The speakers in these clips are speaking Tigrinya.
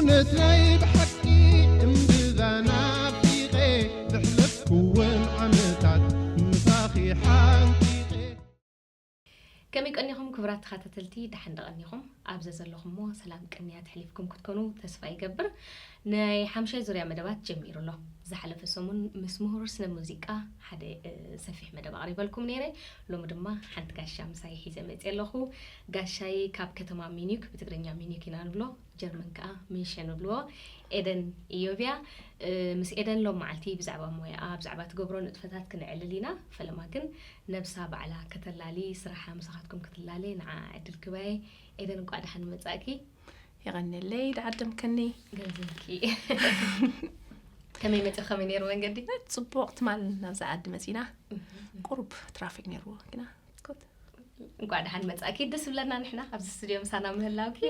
ነትናይ ብሓቂ እምብዛ ናፊቐ ዘሕለፍኩወን ዓመታት ምሳኺ ሓንቲቐ። ከመይ ቀኒኹም ክቡራት ተኸታተልቲ፣ ደሓን ዶ ቀኒኹም? ኣብ ዘዘለኹሞ ሰላም ቅንያት ኣሕሊፍኩም ክትኮኑ ተስፋ ይገብር። ናይ ሓምሻይ ዙርያ መደባት ጀሚሩ ኣሎ። ዝሓለፈ ሰሙን ምስ ምሁር ስነ ሙዚቃ ሓደ ሰፊሕ መደብ ኣቕሪበልኩም ነይረ። ሎሚ ድማ ሓንቲ ጋሻ ምሳይ ሒዘ መፅየ ኣለኹ። ጋሻይ ካብ ከተማ ሚኒክ፣ ብትግርኛ ሚኒክ ኢና ንብሎ፣ ጀርመን ከዓ ሚንሸን ንብልዎ፣ ኤደን እዮብያ። ምስ ኤደን ሎም መዓልቲ ብዛዕባ ሞያኣ፣ ብዛዕባ ትገብሮ ንጥፈታት ክነዕልል ኢና። ፈለማ ግን ነብሳ ባዕላ ከተላሊ፣ ስራሓ ምሳኻትኩም ክትላለ ንዓ ዕድል ክባየ። ኤደን እንቋዕ ደሓን መጻእኪ። የቐንየለይ ደዓደምከኒ። ገንዘብኪ ከመይ መጽእ፣ ከመይ ነይሩ መንገዲ? ጽቡቕ ትማል ናብዛ ዓዲ መጺና ቁሩብ ትራፊክ ነይርዎ ግና ኮት እንቋዕ ደሓን መጻእኪ። ደስ ብለና ንሕና ኣብዚ ስቱድዮ ምሳና ምህላውኪ።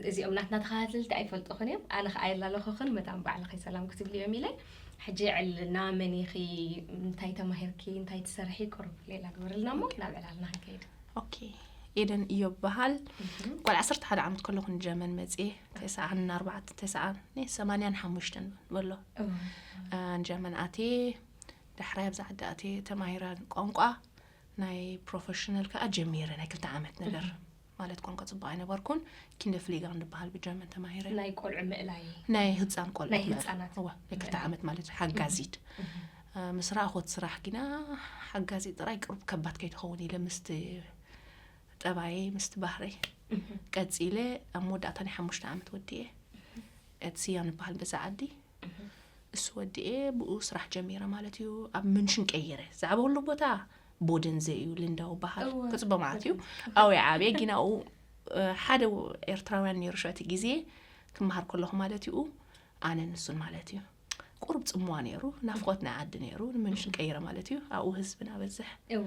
እዚኦም ናትና ተኸታተልቲ ኣይፈልጡኽን እዮም። ኣነ ኸዓ የላለኹኽን መታን ባዕልኺ ሰላም ክትብሊ እዮም ኢለ። ሕጂ ዕልና መን ኢኺ፣ እንታይ ተማሂርኪ፣ እንታይ ትሰርሒ፣ ቁሩብ ሌላ ግበርልና እሞ ናብ ዕላልና ክንከይድ። ኦኬ። ኤደን እዮብ በሃል። ጓል ዓሰርተ ሓደ ዓመት ከለኹ ንጀርመን መፅየ። ተስዓን ኣርባዕተ፣ ተስዓን፣ ነ ሰማንያን ሓሙሽተን በሎ። ንጀርመን ኣትየ፣ ዳሕራይ ኣብዛ ዓዲ ኣትየ ተማሂረ ቋንቋ። ናይ ፕሮፌሽናል ከዓ ጀሚረ፣ ናይ ክልተ ዓመት ነገር። ማለት ቋንቋ ፅቡቅ ኣይነበርኩን። ኪንደፍሊጋን ዝበሃል ብጀርመን ተማሂረ። ናይ ቆልዑ ምእላይ። ናይ ህፃን ቆልዑ ናይ ምእላይ። ህፃናት እወ፣ ናይ ክልተ ዓመት ማለት ሓጋዚት። ምስ ረኣኹ እቲ ስራሕ ግና ሓጋዚት ጥራይ ቅሩብ ከባድ ከይትኸውን ኢለ ምስቲ ጠባየይ ምስቲ ባህረይ ቀፂለ። ኣብ መወዳእታ ናይ ሓሙሽተ ዓመት ወዲኤ እቲ ስያ ንበሃል በዛ ዓዲ እሱ ወዲኤ ብኡ ስራሕ ጀሚረ ማለት እዩ። ኣብ ምንሽን ቀይረ። ዛዕባ ኩሉ ቦታ ቦደንዘ እዩ፣ ልንዳው በሃል። እወ። ክፅበ ማለት እዩ። ኣው ዓብየ ጊናኡ ሓደ ኤርትራውያን ነይሩ ሸቲ ግዜ ክመሃር ከለኹ ማለት እዩ። ኣነ ንሱን ማለት እዩ። ቁሩብ ፅምዋ ነይሩ፣ ናፍቆት ናይ ዓዲ ነይሩ፣ ንምንሽን ቀይረ ማለት እዩ። ኣብኡ ህዝብና በዝሕ። እወ።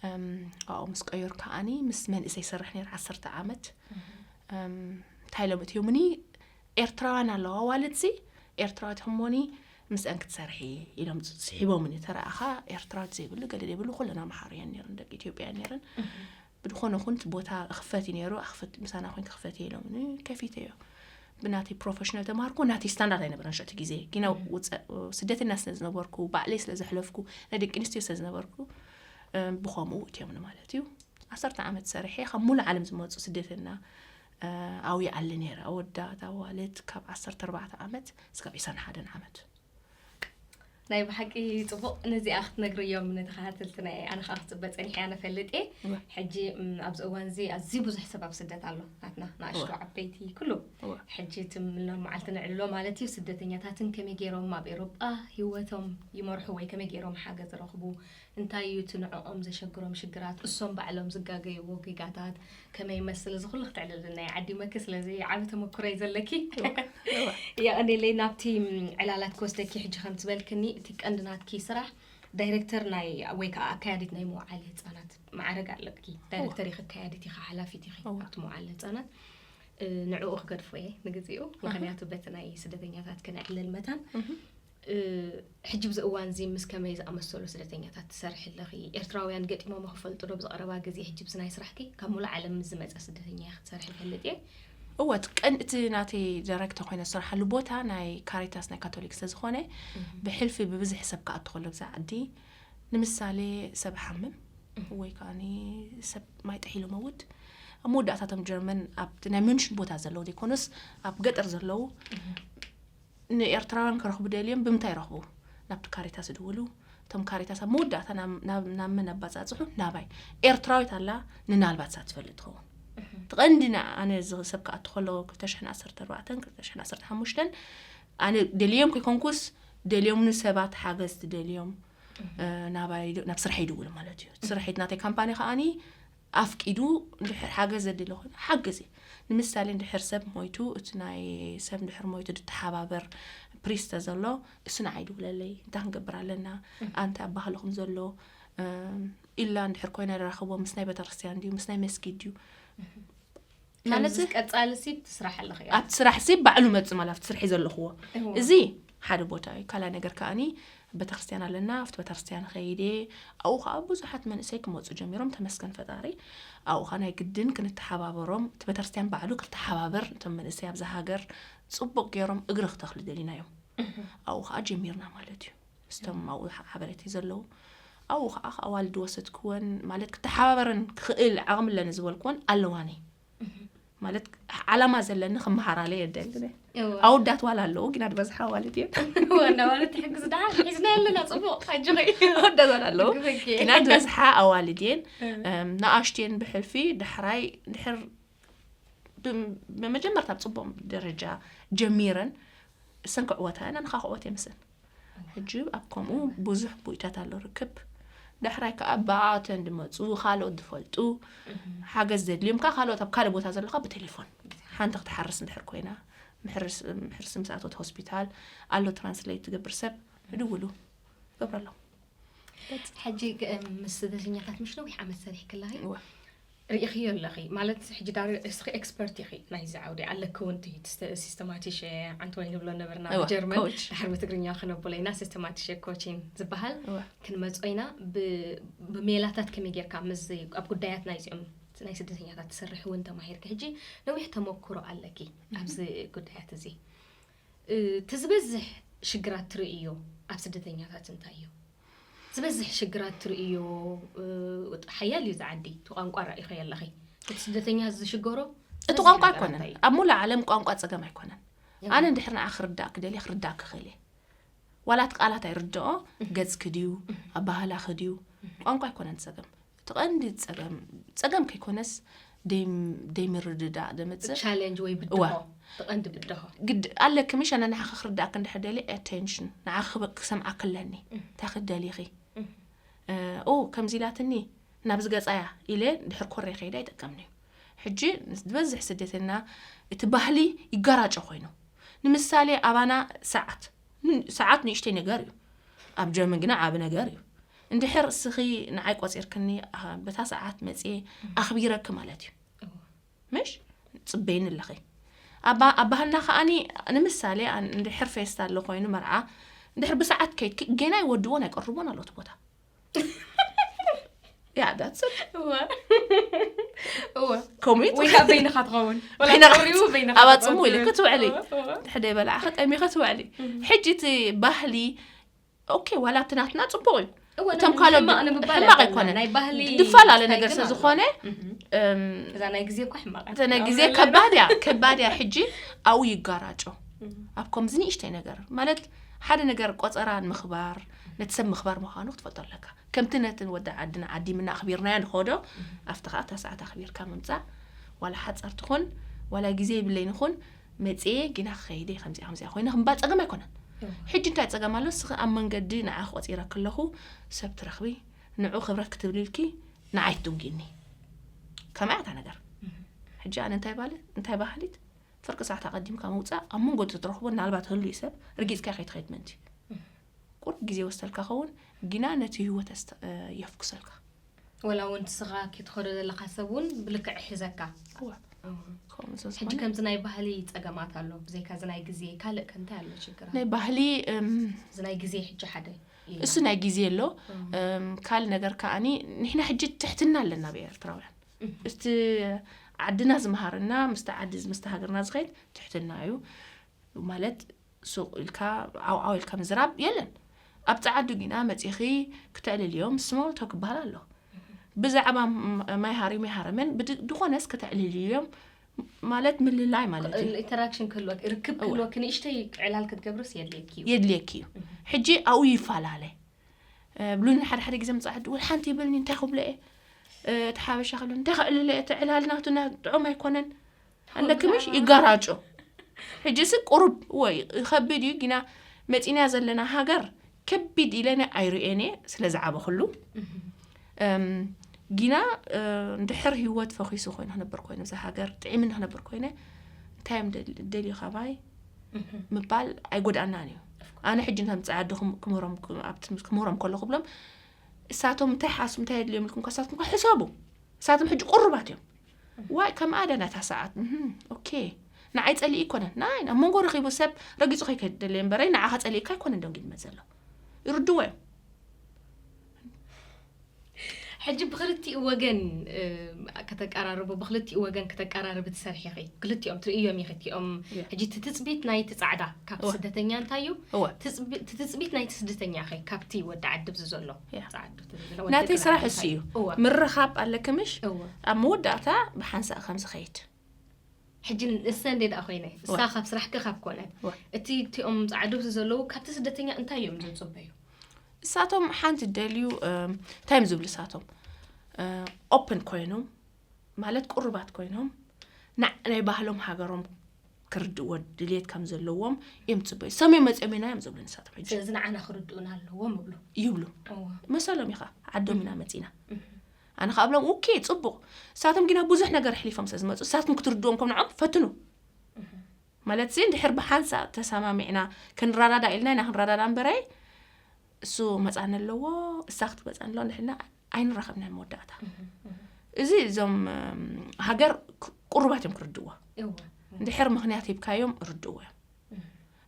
እም፣ ኣብኡ ምስ ቀየሩ ከዓኒ ምስ መንእሰይ ይሰርሕ ነይሩ ዓሰርተ ዓመት። እም፣ እንታይ ኢሎም እትዮምኒ፣ ኤርትራውያን ኣለዋ ዋልድሲ ኤርትራዊት ህሞኒ ምስአን ክትሰርሒ ኢሎም ስሒቦምኒ። ተረኣኻ ኤርትራዊት ዘይብሉ ገለ ዘይብሉ ኩለን ኣምሓሩ እየን ነይረን፣ ደቂ ኢትዮጵያ እየን ነይረን። ብድኾነ ኹን እቲ ቦታ ክፈት እዩ ነይሩ፣ ኣኽፈት ምሳና ኮይን ክፈት እየ ኢሎምኒ፣ ከፊተ እዮ። ብናተይ ፕሮፌሽናል ተማሃርኩ፣ ናተይ ስታንዳርድ ኣይነበረን ሸቲ ግዜ። ጊና ውፀ-፣ ስደትና ስለ ዝነበርኩ፣ ባዕለይ ስለ ዘሕለፍኩ፣ ናይ ደቂ ኣንስትዮ ስለ ዝነበርኩ፣ እም፣ ብኸምኡ እትዮምኒ ማለት እዩ። ዓሰርተ ዓመት ሰሪሐ፣ ካብ ሙሉእ ዓለም ዝመፁ ስደተና፣ እ፣ ኣውየ ኣለ ነይረ። ኣወዳት፣ ኣዋልድ፣ ካብ ዓሰርተ ኣርባዕተ ዓመት እስካብ ዒስራን ሓደን ዓመት። ናይ ብሓቂ ጽቡቕ። ነዚኣ ክትነግርዮም ንተኸታተልትና እየ። ኣነ ኸዓ ክጽበ ጸኒሐ እያ፣ ነፈልጥ እየ። እወ። ሕጂ፣ እም፣ ኣብዚ እዋን እዚ ኣዝዩ ብዙሕ ሰብ ኣብ ስደት ኣሎ። ናትና ንኣሽቱ እወ። ዓበይቲ፣ ኩሉ። እወ። ሕጂ እቲ ሎም መዓልቲ ንዕልሎ ማለት እዩ። ስደተኛታትን ከመይ ገይሮም ኣብ ኤውሮጳ ህይወቶም ይመርሑ ወይ ከመይ ገይሮም ሓገዝ ረኽቡ፣ እንታይ እዩ እቲ ንዕኦም ዘሸግሮም ሽግራት፣ እሶም ባዕሎም ዝጋገይዎ ጌጋታት ከመይ ይመስል፣ እዚ ኩሉ ክትዕልልና እየ ዓዲመኪ። ስለዚ ዓቢ ተመክሮ እዩ ዘለኪ። እወ። የቐንየለይ። ናብቲ፣ እም፣ ዕላላት ክወስደኪ ሕጂ ከም ትበልክኒ፣ እቲ ቀንዲ ናትኪ ስራሕ ዳይሬክተር ናይ፣ ወይ ከዓ ኣካያዲት ናይ መውዓሊ ህፃናት ማዕረግ ኣለኪ። ዳይሬክተር ኢኺ፣ ኣካያዲት ኢኺ፣ ሓላፊት ኢኺ እወ። ኣብቲ መውዓሊ ህፃናት። እ፣ ንዕኡ ክገድፎ እየ ንግዚኡ፣ እህ። ምኽንያቱ በቲ ናይ ስደተኛታት ከነዕልል መታን። እህ። እ፣ ሕጂ ብዚ እዋን እዚ ምስ ከመይ ዝኣመሰሉ ስደተኛታት ትሰርሒ ኣለኺ? ኤርትራውያን ገጢሞም ክፈልጡ ዶ ብዝቐረባ ግዜ፣ ሕጂ ብዚ ናይ ስራሕኪ ካብ ሙሉእ ዓለም ምስ ዝመጸ ስደተኛ ኢኺ ትሰርሒ ይፈልጥ እየ። እወ፣ እቲ ቀን-፣ እቲ ናተይ ዳይሬክተር ኮይነ ዝሰርሓሉ ቦታ ናይ ካሪታስ ናይ ካቶሊክ ስለ ዝኾነ፣ እህ። ብሕልፊ ብብዝሒ ሰብ ክኣቱ ከሎ ብዛ ዓዲ፣ ንምሳሌ ሰብ ሓምም እህ። ወይ ከዓኒ ሰብ ማይ ጥሒሉ መውት፣ ኣብ መወዳእታቶም ጀርመን ኣብቲ ናይ ምንሽን ቦታ ዘለዉ ዘይኮኑስ ኣብ ገጠር ዘለዉ እህ። ንኤርትራውያን ክረኽቡ ደልዮም ብምንታይ ይረኽቡ? ናብቲ ካሪታስ ይድውሉ። እቶም ካሪታስ ኣብ መወዳእታ ናብ፣ ናብ፣ ናብ መን ኣባጻጽሑ? ናባይ። ኤርትራዊት ኣላ፣ ንናልባት እሳ ትፈልጥ ትኸውን። እህ። እቲ ቀንዲ ን-፣ ኣነ እዚ ሰብ ክኣቱ ከሎ ክልተ ሽሕን ዓሰርተ ኣርባዕተን ክልተ ሽሕን ዓሰርተ ሓሙሽተን ኣነ ደልዮም ከይኮንኩስ፣ ደልዮም ንሰባት ሓገዝ ትደልዮም፣ እህ። እ፣ ናባይ ዶ-፣ ናብ ስራሕ ይድውሉ ማለት እዩ። እቲ ስራሕ ናተይ ካምፓኒ ከዓኒ ኣፍቂዱ እንድሕር ሓገዝ ዘድሊ ኮይኑ ሓግዝ እዩ። ንምሳሌ እንድሕር ሰብ ሞይቱ፣ እቲ ናይ ሰብ እንድሕር ሞይቱ ድተሓባበር ፕሪስተ ዘሎ፣ እሱ ንዓይ ይድውለለይ፣ እንታይ ክንገብር ኣለና፣ እህ። ኣንታይ ኣብ ባህልኹም ዘሎ፣ እም፣ ኢላ እንድሕር ኮይና ዝራኸቦ ምስ ናይ ቤተክርስትያን ድዩ፣ ምስ ናይ መስጊድ ድዩ? እህ። ማለት ከምዚ ቀጻሊ ሲ ትስራሕ ኣለኺ እያ። ኣብቲ ስራሕ ሲ ባዕሉ መጽእ ማለት ኣብቲ ስርሒ ዘለኽዎ። እዎ። እዚ ሓደ ቦታ እዩ። ካልኣይ ነገር ከኣኒ ቤተክርስትያን ኣለና፣ ኣብቲ ቤተክርስትያን ኸይደ። ኣብኡ ከዓ ብዙሓት መንእሰይ ክመፁ ጀሚሮም፣ ተመስገን ፈጣሪ። ኣብኡ ከዓ ናይ ግድን ክንተሓባበሮም፣ እቲ ቤተክርስትያን ባዕሉ ክተሓባበር፣ እቶም መንእሰይ ኣብዛ ሃገር ፅቡቅ ገይሮም እግሪ ክተኽሉ ደሊና እዮም። ኣብኡ ከዓ ጀሚርና ማለት እዩ። ምስቶም ኣብኡ ሓበሬተይ ዘለዉ፣ ኣብኡ ከዓ ኣዋልድ ወሰድክወን፣ ማለት ክተሓባበረን ክኽእል ዓቕሚ ኣለኒ ዝበልክወን ኣለዋኒ። ማለት ዓላማ ዘለኒ ክመሃራለ የደልን። ኣወዳት ዋላ ኣለዉ፣ ግና ዝበዝሓ ኣዋልድ እየን። ዋና ማለት ትሕግዝ ደሓን ሒዝና ኣለና፣ ፅቡቕ ኣጆኺ። ኣወዳት ዋላ ኣለዉ፣ ግና ዝበዝሓ ኣዋልድ እየን። ንኣሽትየን ብሕልፊ ዳሕራይ ድሕር ብመጀመርታ ኣብ ፅቡቕ ደረጃ ጀሚረን እሰን ክዕወታ እየን፣ ኣነ ከዓ ክዕወት እየ ምስን። ሕጂ ኣብ ከምኡ ብዙሕ ቦይታት ኣሎ ርክብ። ዳሕራይ ከዓ ብኣተን ድመፁ ካልኦት ድፈልጡ ሓገዝ ዘድልዮም ከዓ ካልኦት ኣብ ካልእ ቦታ ዘለካ ብቴሌፎን ሓንቲ ክትሓርስ እንድሕር ኮይና፣ ምሕርስ ምሳእቶት ሆስፒታል ኣሎ ትራንስሌት ትገብር ሰብ ድውሉ ገብረሎም። ሕጂ ምስ ስደተኛታት ምሽ ነዊሕ ዓመት ሰሪሕ ክላኺ ርኢኽዮ ኣለኺ ማለት ሕጂ ዳር እስኺ ኤክስፐርት ኢኺ ናይዚ ዓውዲ ኣለኪ እውን ሲስተማቲሽ ዓንተ ወይ ንብሎ ነበርና ጀርመን ድሕር ብትግርኛ ክነብሎ ኢና። ሲስተማቲሽ ኮቺን ዝበሃል ክንመጾ ኢና። ብሜላታት ከመይ ጌርካ ምስ ኣብ ጉዳያት ናይዚኦም ናይ ስደተኛታት ትሰርሒ እውን ተማሂርኪ ሕጂ ነዊሕ ተመክሮ ኣለኪ ኣብዚ ጉዳያት እዚ። እቲ ዝበዝሕ ሽግራት ትርእዮ ኣብ ስደተኛታት እንታይ እዩ? ዝበዝሕ ሽግራት ትርእዮ ሓያል እዩ ዝዓዲ እቲ ቋንቋ ራኢኸ ኣለኺ እቲ ስደተኛ ዝሽገሮ እቲ ቋንቋ ኣይኮነን። ኣብ ሙሉእ ዓለም ቋንቋ ፀገም ኣይኮነን። ኣነ እንድሕር ንዓ ክርዳእ ክደልየ ክርዳእ ክኽእል እየ። ዋላ እቲ ቃላት ኣይርድኦ፣ ገፅኪ ድዩ ኣባህላኺ ድዩ፣ ቋንቋ ኣይኮነን ፀገም። እቲ ቀንዲ ፀገም፣ ፀገም ከይኮነስ ደይምርድዳእ ደመፅእ። ቻሌንጅ ወይ ብድሆ፣ እቲ ቀንዲ ብድሆ። ግድ ኣለኪ ምሽ ኣነ ንዓኺ ክርዳእኪ እንድሕር ደልየ ኣቴንሽን ንዓኺ ክሰምዓኪ ኣለኒ። እንታይ ክደሊኺ? ኦ ከምዚ ኢላትኒ ናብዚ ገፃያ ኢለ ድሕር ኮሬ ከይደ ኣይጠቀምን እዩ። ሕጂ ዝበዝሕ ስደተና እቲ ባህሊ ይጋራጮ ኮይኑ ንምሳሌ ኣባና ሰዓት ሰዓት ንእሽተይ ነገር እዩ። ኣብ ጀርመን ግና ዓቢ ነገር እዩ። እንድሕር እስኺ ንዓይ ቆጺርክኒ በታ ሰዓት መጽየ ኣኽቢረኪ ማለት እዩ። ምሽ ጽበይኒ ኣለኺ። ኣብ ባህልና ከኣኒ ንምሳሌ እንድሕር ፌስታ ኣሎ ኮይኑ መርዓ እንድሕር ብሰዓት ከይድኪ ገና ይወድዎን ኣይቀርቦን ኣሎ እቲ ቦታ። ያ that's it። እወ እወ ከምኡ እዩ ወይ ከዓ በይንኻ ትኸውን ወላ በይንኻ ቀሪቡ በይንኻ ኣብ ትኸውን። ኣጽሙ ኢሉ ክትውዕሊ እወ፣ እወ። ድሕደ በላዕኺ ጠሚኺ ትውዕሊ። ሕጂ እቲ ባህሊ ኦኬ ዋላ እቲ ናትና ጽቡቕ እዩ። እወ፣ እቶም ናይ ካልኦት ሕማቕ ንምባል ሕማቕ ኣይኮነን። ኣይኮነን። ናይ ባህሊ ዝፈላለ ስታይ ነገር ግን ስለ ኣሎ። ዝኾነ እህ። እም፣ እዛ ናይ ግዜ እኮ ሕማቕ እያ። እተ ናይ ግዜ ኣብ ከባድ እያ ከባድ እያ። ሕጂ ኣብኡ ይጋራጮ እህ። ኣብ ከምዚ ንእሽተይ ነገር ማለት ሓደ ነገር ቆጸራ ንምኽባር ነቲ ሰብ ምኽባር ምዃኑ ክትፈልጦ ኣለካ። ከምቲ ነቲ ወዲ ዓድና ዓዲምና ኣኽቢርናዮ ንኸዶ ኣብቲ ከዓ እታ ሰዓት ኣኽቢርካ ምምፃእ ዋላ ሓፀር ትኹን ዋላ ግዜ ይብለይን ይኹን መፅየ ጊና ክኸይደ ከምዚኣ ከምዚኣ ኮይነ ክምባል ፀገም ኣይኮነን። ሕጂ እንታይ ፀገም ኣሎ? እስኺ ኣብ መንገዲ ንዓ ክቆፂረ ከለኹ ሰብ ትረኽቢ ንዑ ክብረት ክትብልልኪ ንዓይ ትዱንጊኒ ከምኣ እታ ነገር። ሕጂ ኣነ እንታይ ባለ እንታይ ባህሊት ፍርቂ ሰዓት ኣቐዲምካ ምውፃእ ኣብ መንጎ እቲ ትረኽቦ ናልባት ህሉይ ሰብ ርጊፅካ ከይትኸይድ ምእንቲ ቁሩብ ግዜ ወስደልካ ኸውን ግና ነቲ ህይወት የፍኩሰልካ። ወላ እውን ትስኻ ክትኸዶ ዘለካ ሰብ እውን ብልክዕ ይሕዘካ። ከምኡ ስለ ሕጂ ዝኾነ ከምዚ ናይ ባህሊ ፀገማት ኣሎ ብዘይካ እዚ ናይ ግዜ ካልእ ከ እንታይ ኣሎ ሽግራት? ናይ ባህሊ እም፣ እዚ ናይ ግዜ ሕጂ ሓደ እዩ። እሱ ናይ ግዜ ኣሎ። እም፣ ካልእ ነገር ከዓኒ ንሕና ሕጂ ትሕትና ኣለና ብኤርትራውያን እቲ ዓድና ዝመሃረና ምስቲ ዓዲ ምስቲ ሃገርና ዝኸይድ ትሕትና እዩ። ማለት ሱቕ ኢልካ ዓውዓው ኢልካ ምዝራብ የለን። ኣብ ጸዓዱ ግና መጺኺ ክተዕልልዮም ስሞል ቶክ ይበሃል ኣሎ። ብዛዕባ ም- ማይ ሃርዩ ማይ ሃረመን ብድ- ድኾነስ ክተዕልልዮም ማለት ምልላይ ማለት እዩ። ኢንተራክሽን ክህልወክ ርክብ እወ። ክህልወክ ንእሽተይ ዕላል ክትገብርስ የድልየክ እዩ። የድልየኪ እዩ። ሕጂ ኣብኡ ይፈላለ እ፣ ብሉኒ ሓደ ሓደ ግዜ ምጻዕዱ ወላ ሓንቲ ይብልኒ እንታይ ክብሎ እየ እ፣ እቲ ሓበሻ ክብሎ እንታይ ክዕልሎ እየ እቲ ዕላል ናቱ ና ጥዑም ኣይኮነን ኣለክምሽ ይጋራጮ። ሕጂ ሲ ቁሩብ ወይ ይኸብድ እዩ ግና መጺና ዘለና ሃገር ከቢድ ኢለኒ ኣይርእየን እየ ስለ ዝዓበኹሉ እም፣ ጊና እ፣ እንድሕር ህይወት ፈኺሱ ኮይኑ ክነብር ኮይኑ እዛ ሃገር ጥዒምኒ ክነብር ኮይነ እንታይ እዮም ደል- ደልዩ ካባይ ምባል ኣይጎድኣናን እዩ። ኣነ ሕጂ ነቶም ጸዓዱ ክም- ክምህሮም ክ- ኣብቲ ምስ- ክምህሮም ከሎ ክብሎም እሳቶም እንታይ ሓስቡ እንታይ የድልዮም ኢልኩም ከሳትኩም ሕሰቡ። እሳቶም ሕጂ ቁሩባት እዮም። ዋይ ከም ኣደ ናታ ሰዓት እህም፣ ኦኬ ንዓይ ጸሊእ ይኮነን ናይ ኣብ መንጎ ረኺቡ ሰብ ረጊጹ ከይከደለ እምበረይ ንዓኻ ጸሊእካ ኣይኮነን ደንጊ ዝመዘሎ ይርድዎ እዮም። ሕጂ ብክልቲኡ ወገን ከተቃራርቡ ብክልቲኡ ወገን ከተቃራርብ ትሰርሒ ኢኺ። ክልቲኦም ትርእዮም ኢኺ። እቲኦም ሕጂ እቲ ትጽቢት ናይቲ ጻዕዳ ካብቲ ስደተኛ እንታይ እዩ? እቲ ትጽቢት ናይቲ ስደተኛ ኢኺ ካብቲ ወዲ ዓዲ ብዚ ዘሎ ጻዕዱ ናተይ ስራሕ እሱ እዩ። ምርኻብ ኣለኪ ምሽ? ኣብ መወዳእታ ብሓንሳእ ከም ዝኸይድ ሕጂ እሰ እንደ ደኣ ኮይነ እሳ ካብ ስራሕኪ ካብ ኮነት እቲ እቲኦም ጻዕዱ ብዚ ዘለዉ ካብቲ ስደተኛ እንታይ እዮም ዝጽበዩ? እሳቶም ሓንቲ ደልዩ እንታይ እዮም ዝብሉ እሳቶም ኦፕን ኮይኖም ማለት ቅሩባት ኮይኖም ናይ ባህሎም ሃገሮም ክርድእዎ ድልየት ከም ዘለዎም እዮም ዝፅበዩ። ሰመይ መፅኦም ኢና እዮም ዝብሉ ንሳቶም ሕጂ። ስለዚ ንዓና ክርድኡና ኣለዎም ይብሉ። ይብሉ። መሰሎም ኢኻ ዓዶም ኢና መፂና። ኣነ ከዓ ብሎም ኦኬ ፅቡቕ። ንሳቶም ግና ብዙሕ ነገር ኣሕሊፎም ስለ ዝመፁ ንሳትኩም ክትርድዎም ከም ንዖም ፈትኑ። ማለት ሲ እንድሕር ብሓንሳእ ተሰማሚዕና ክንረዳዳ ኢልና ኢና ክንረዳዳ እምበረይ እሱ መፃን ኣለዎ እሳ ክትመፃን ኣለዎ ንሕና ኣይንራኸብና መወዳእታ። እዚ እዞም ሃገር ቅሩባት እዮም ክርድዎ። እንድሕር ምክንያት ሂብካዮም ርድዎ እዮም።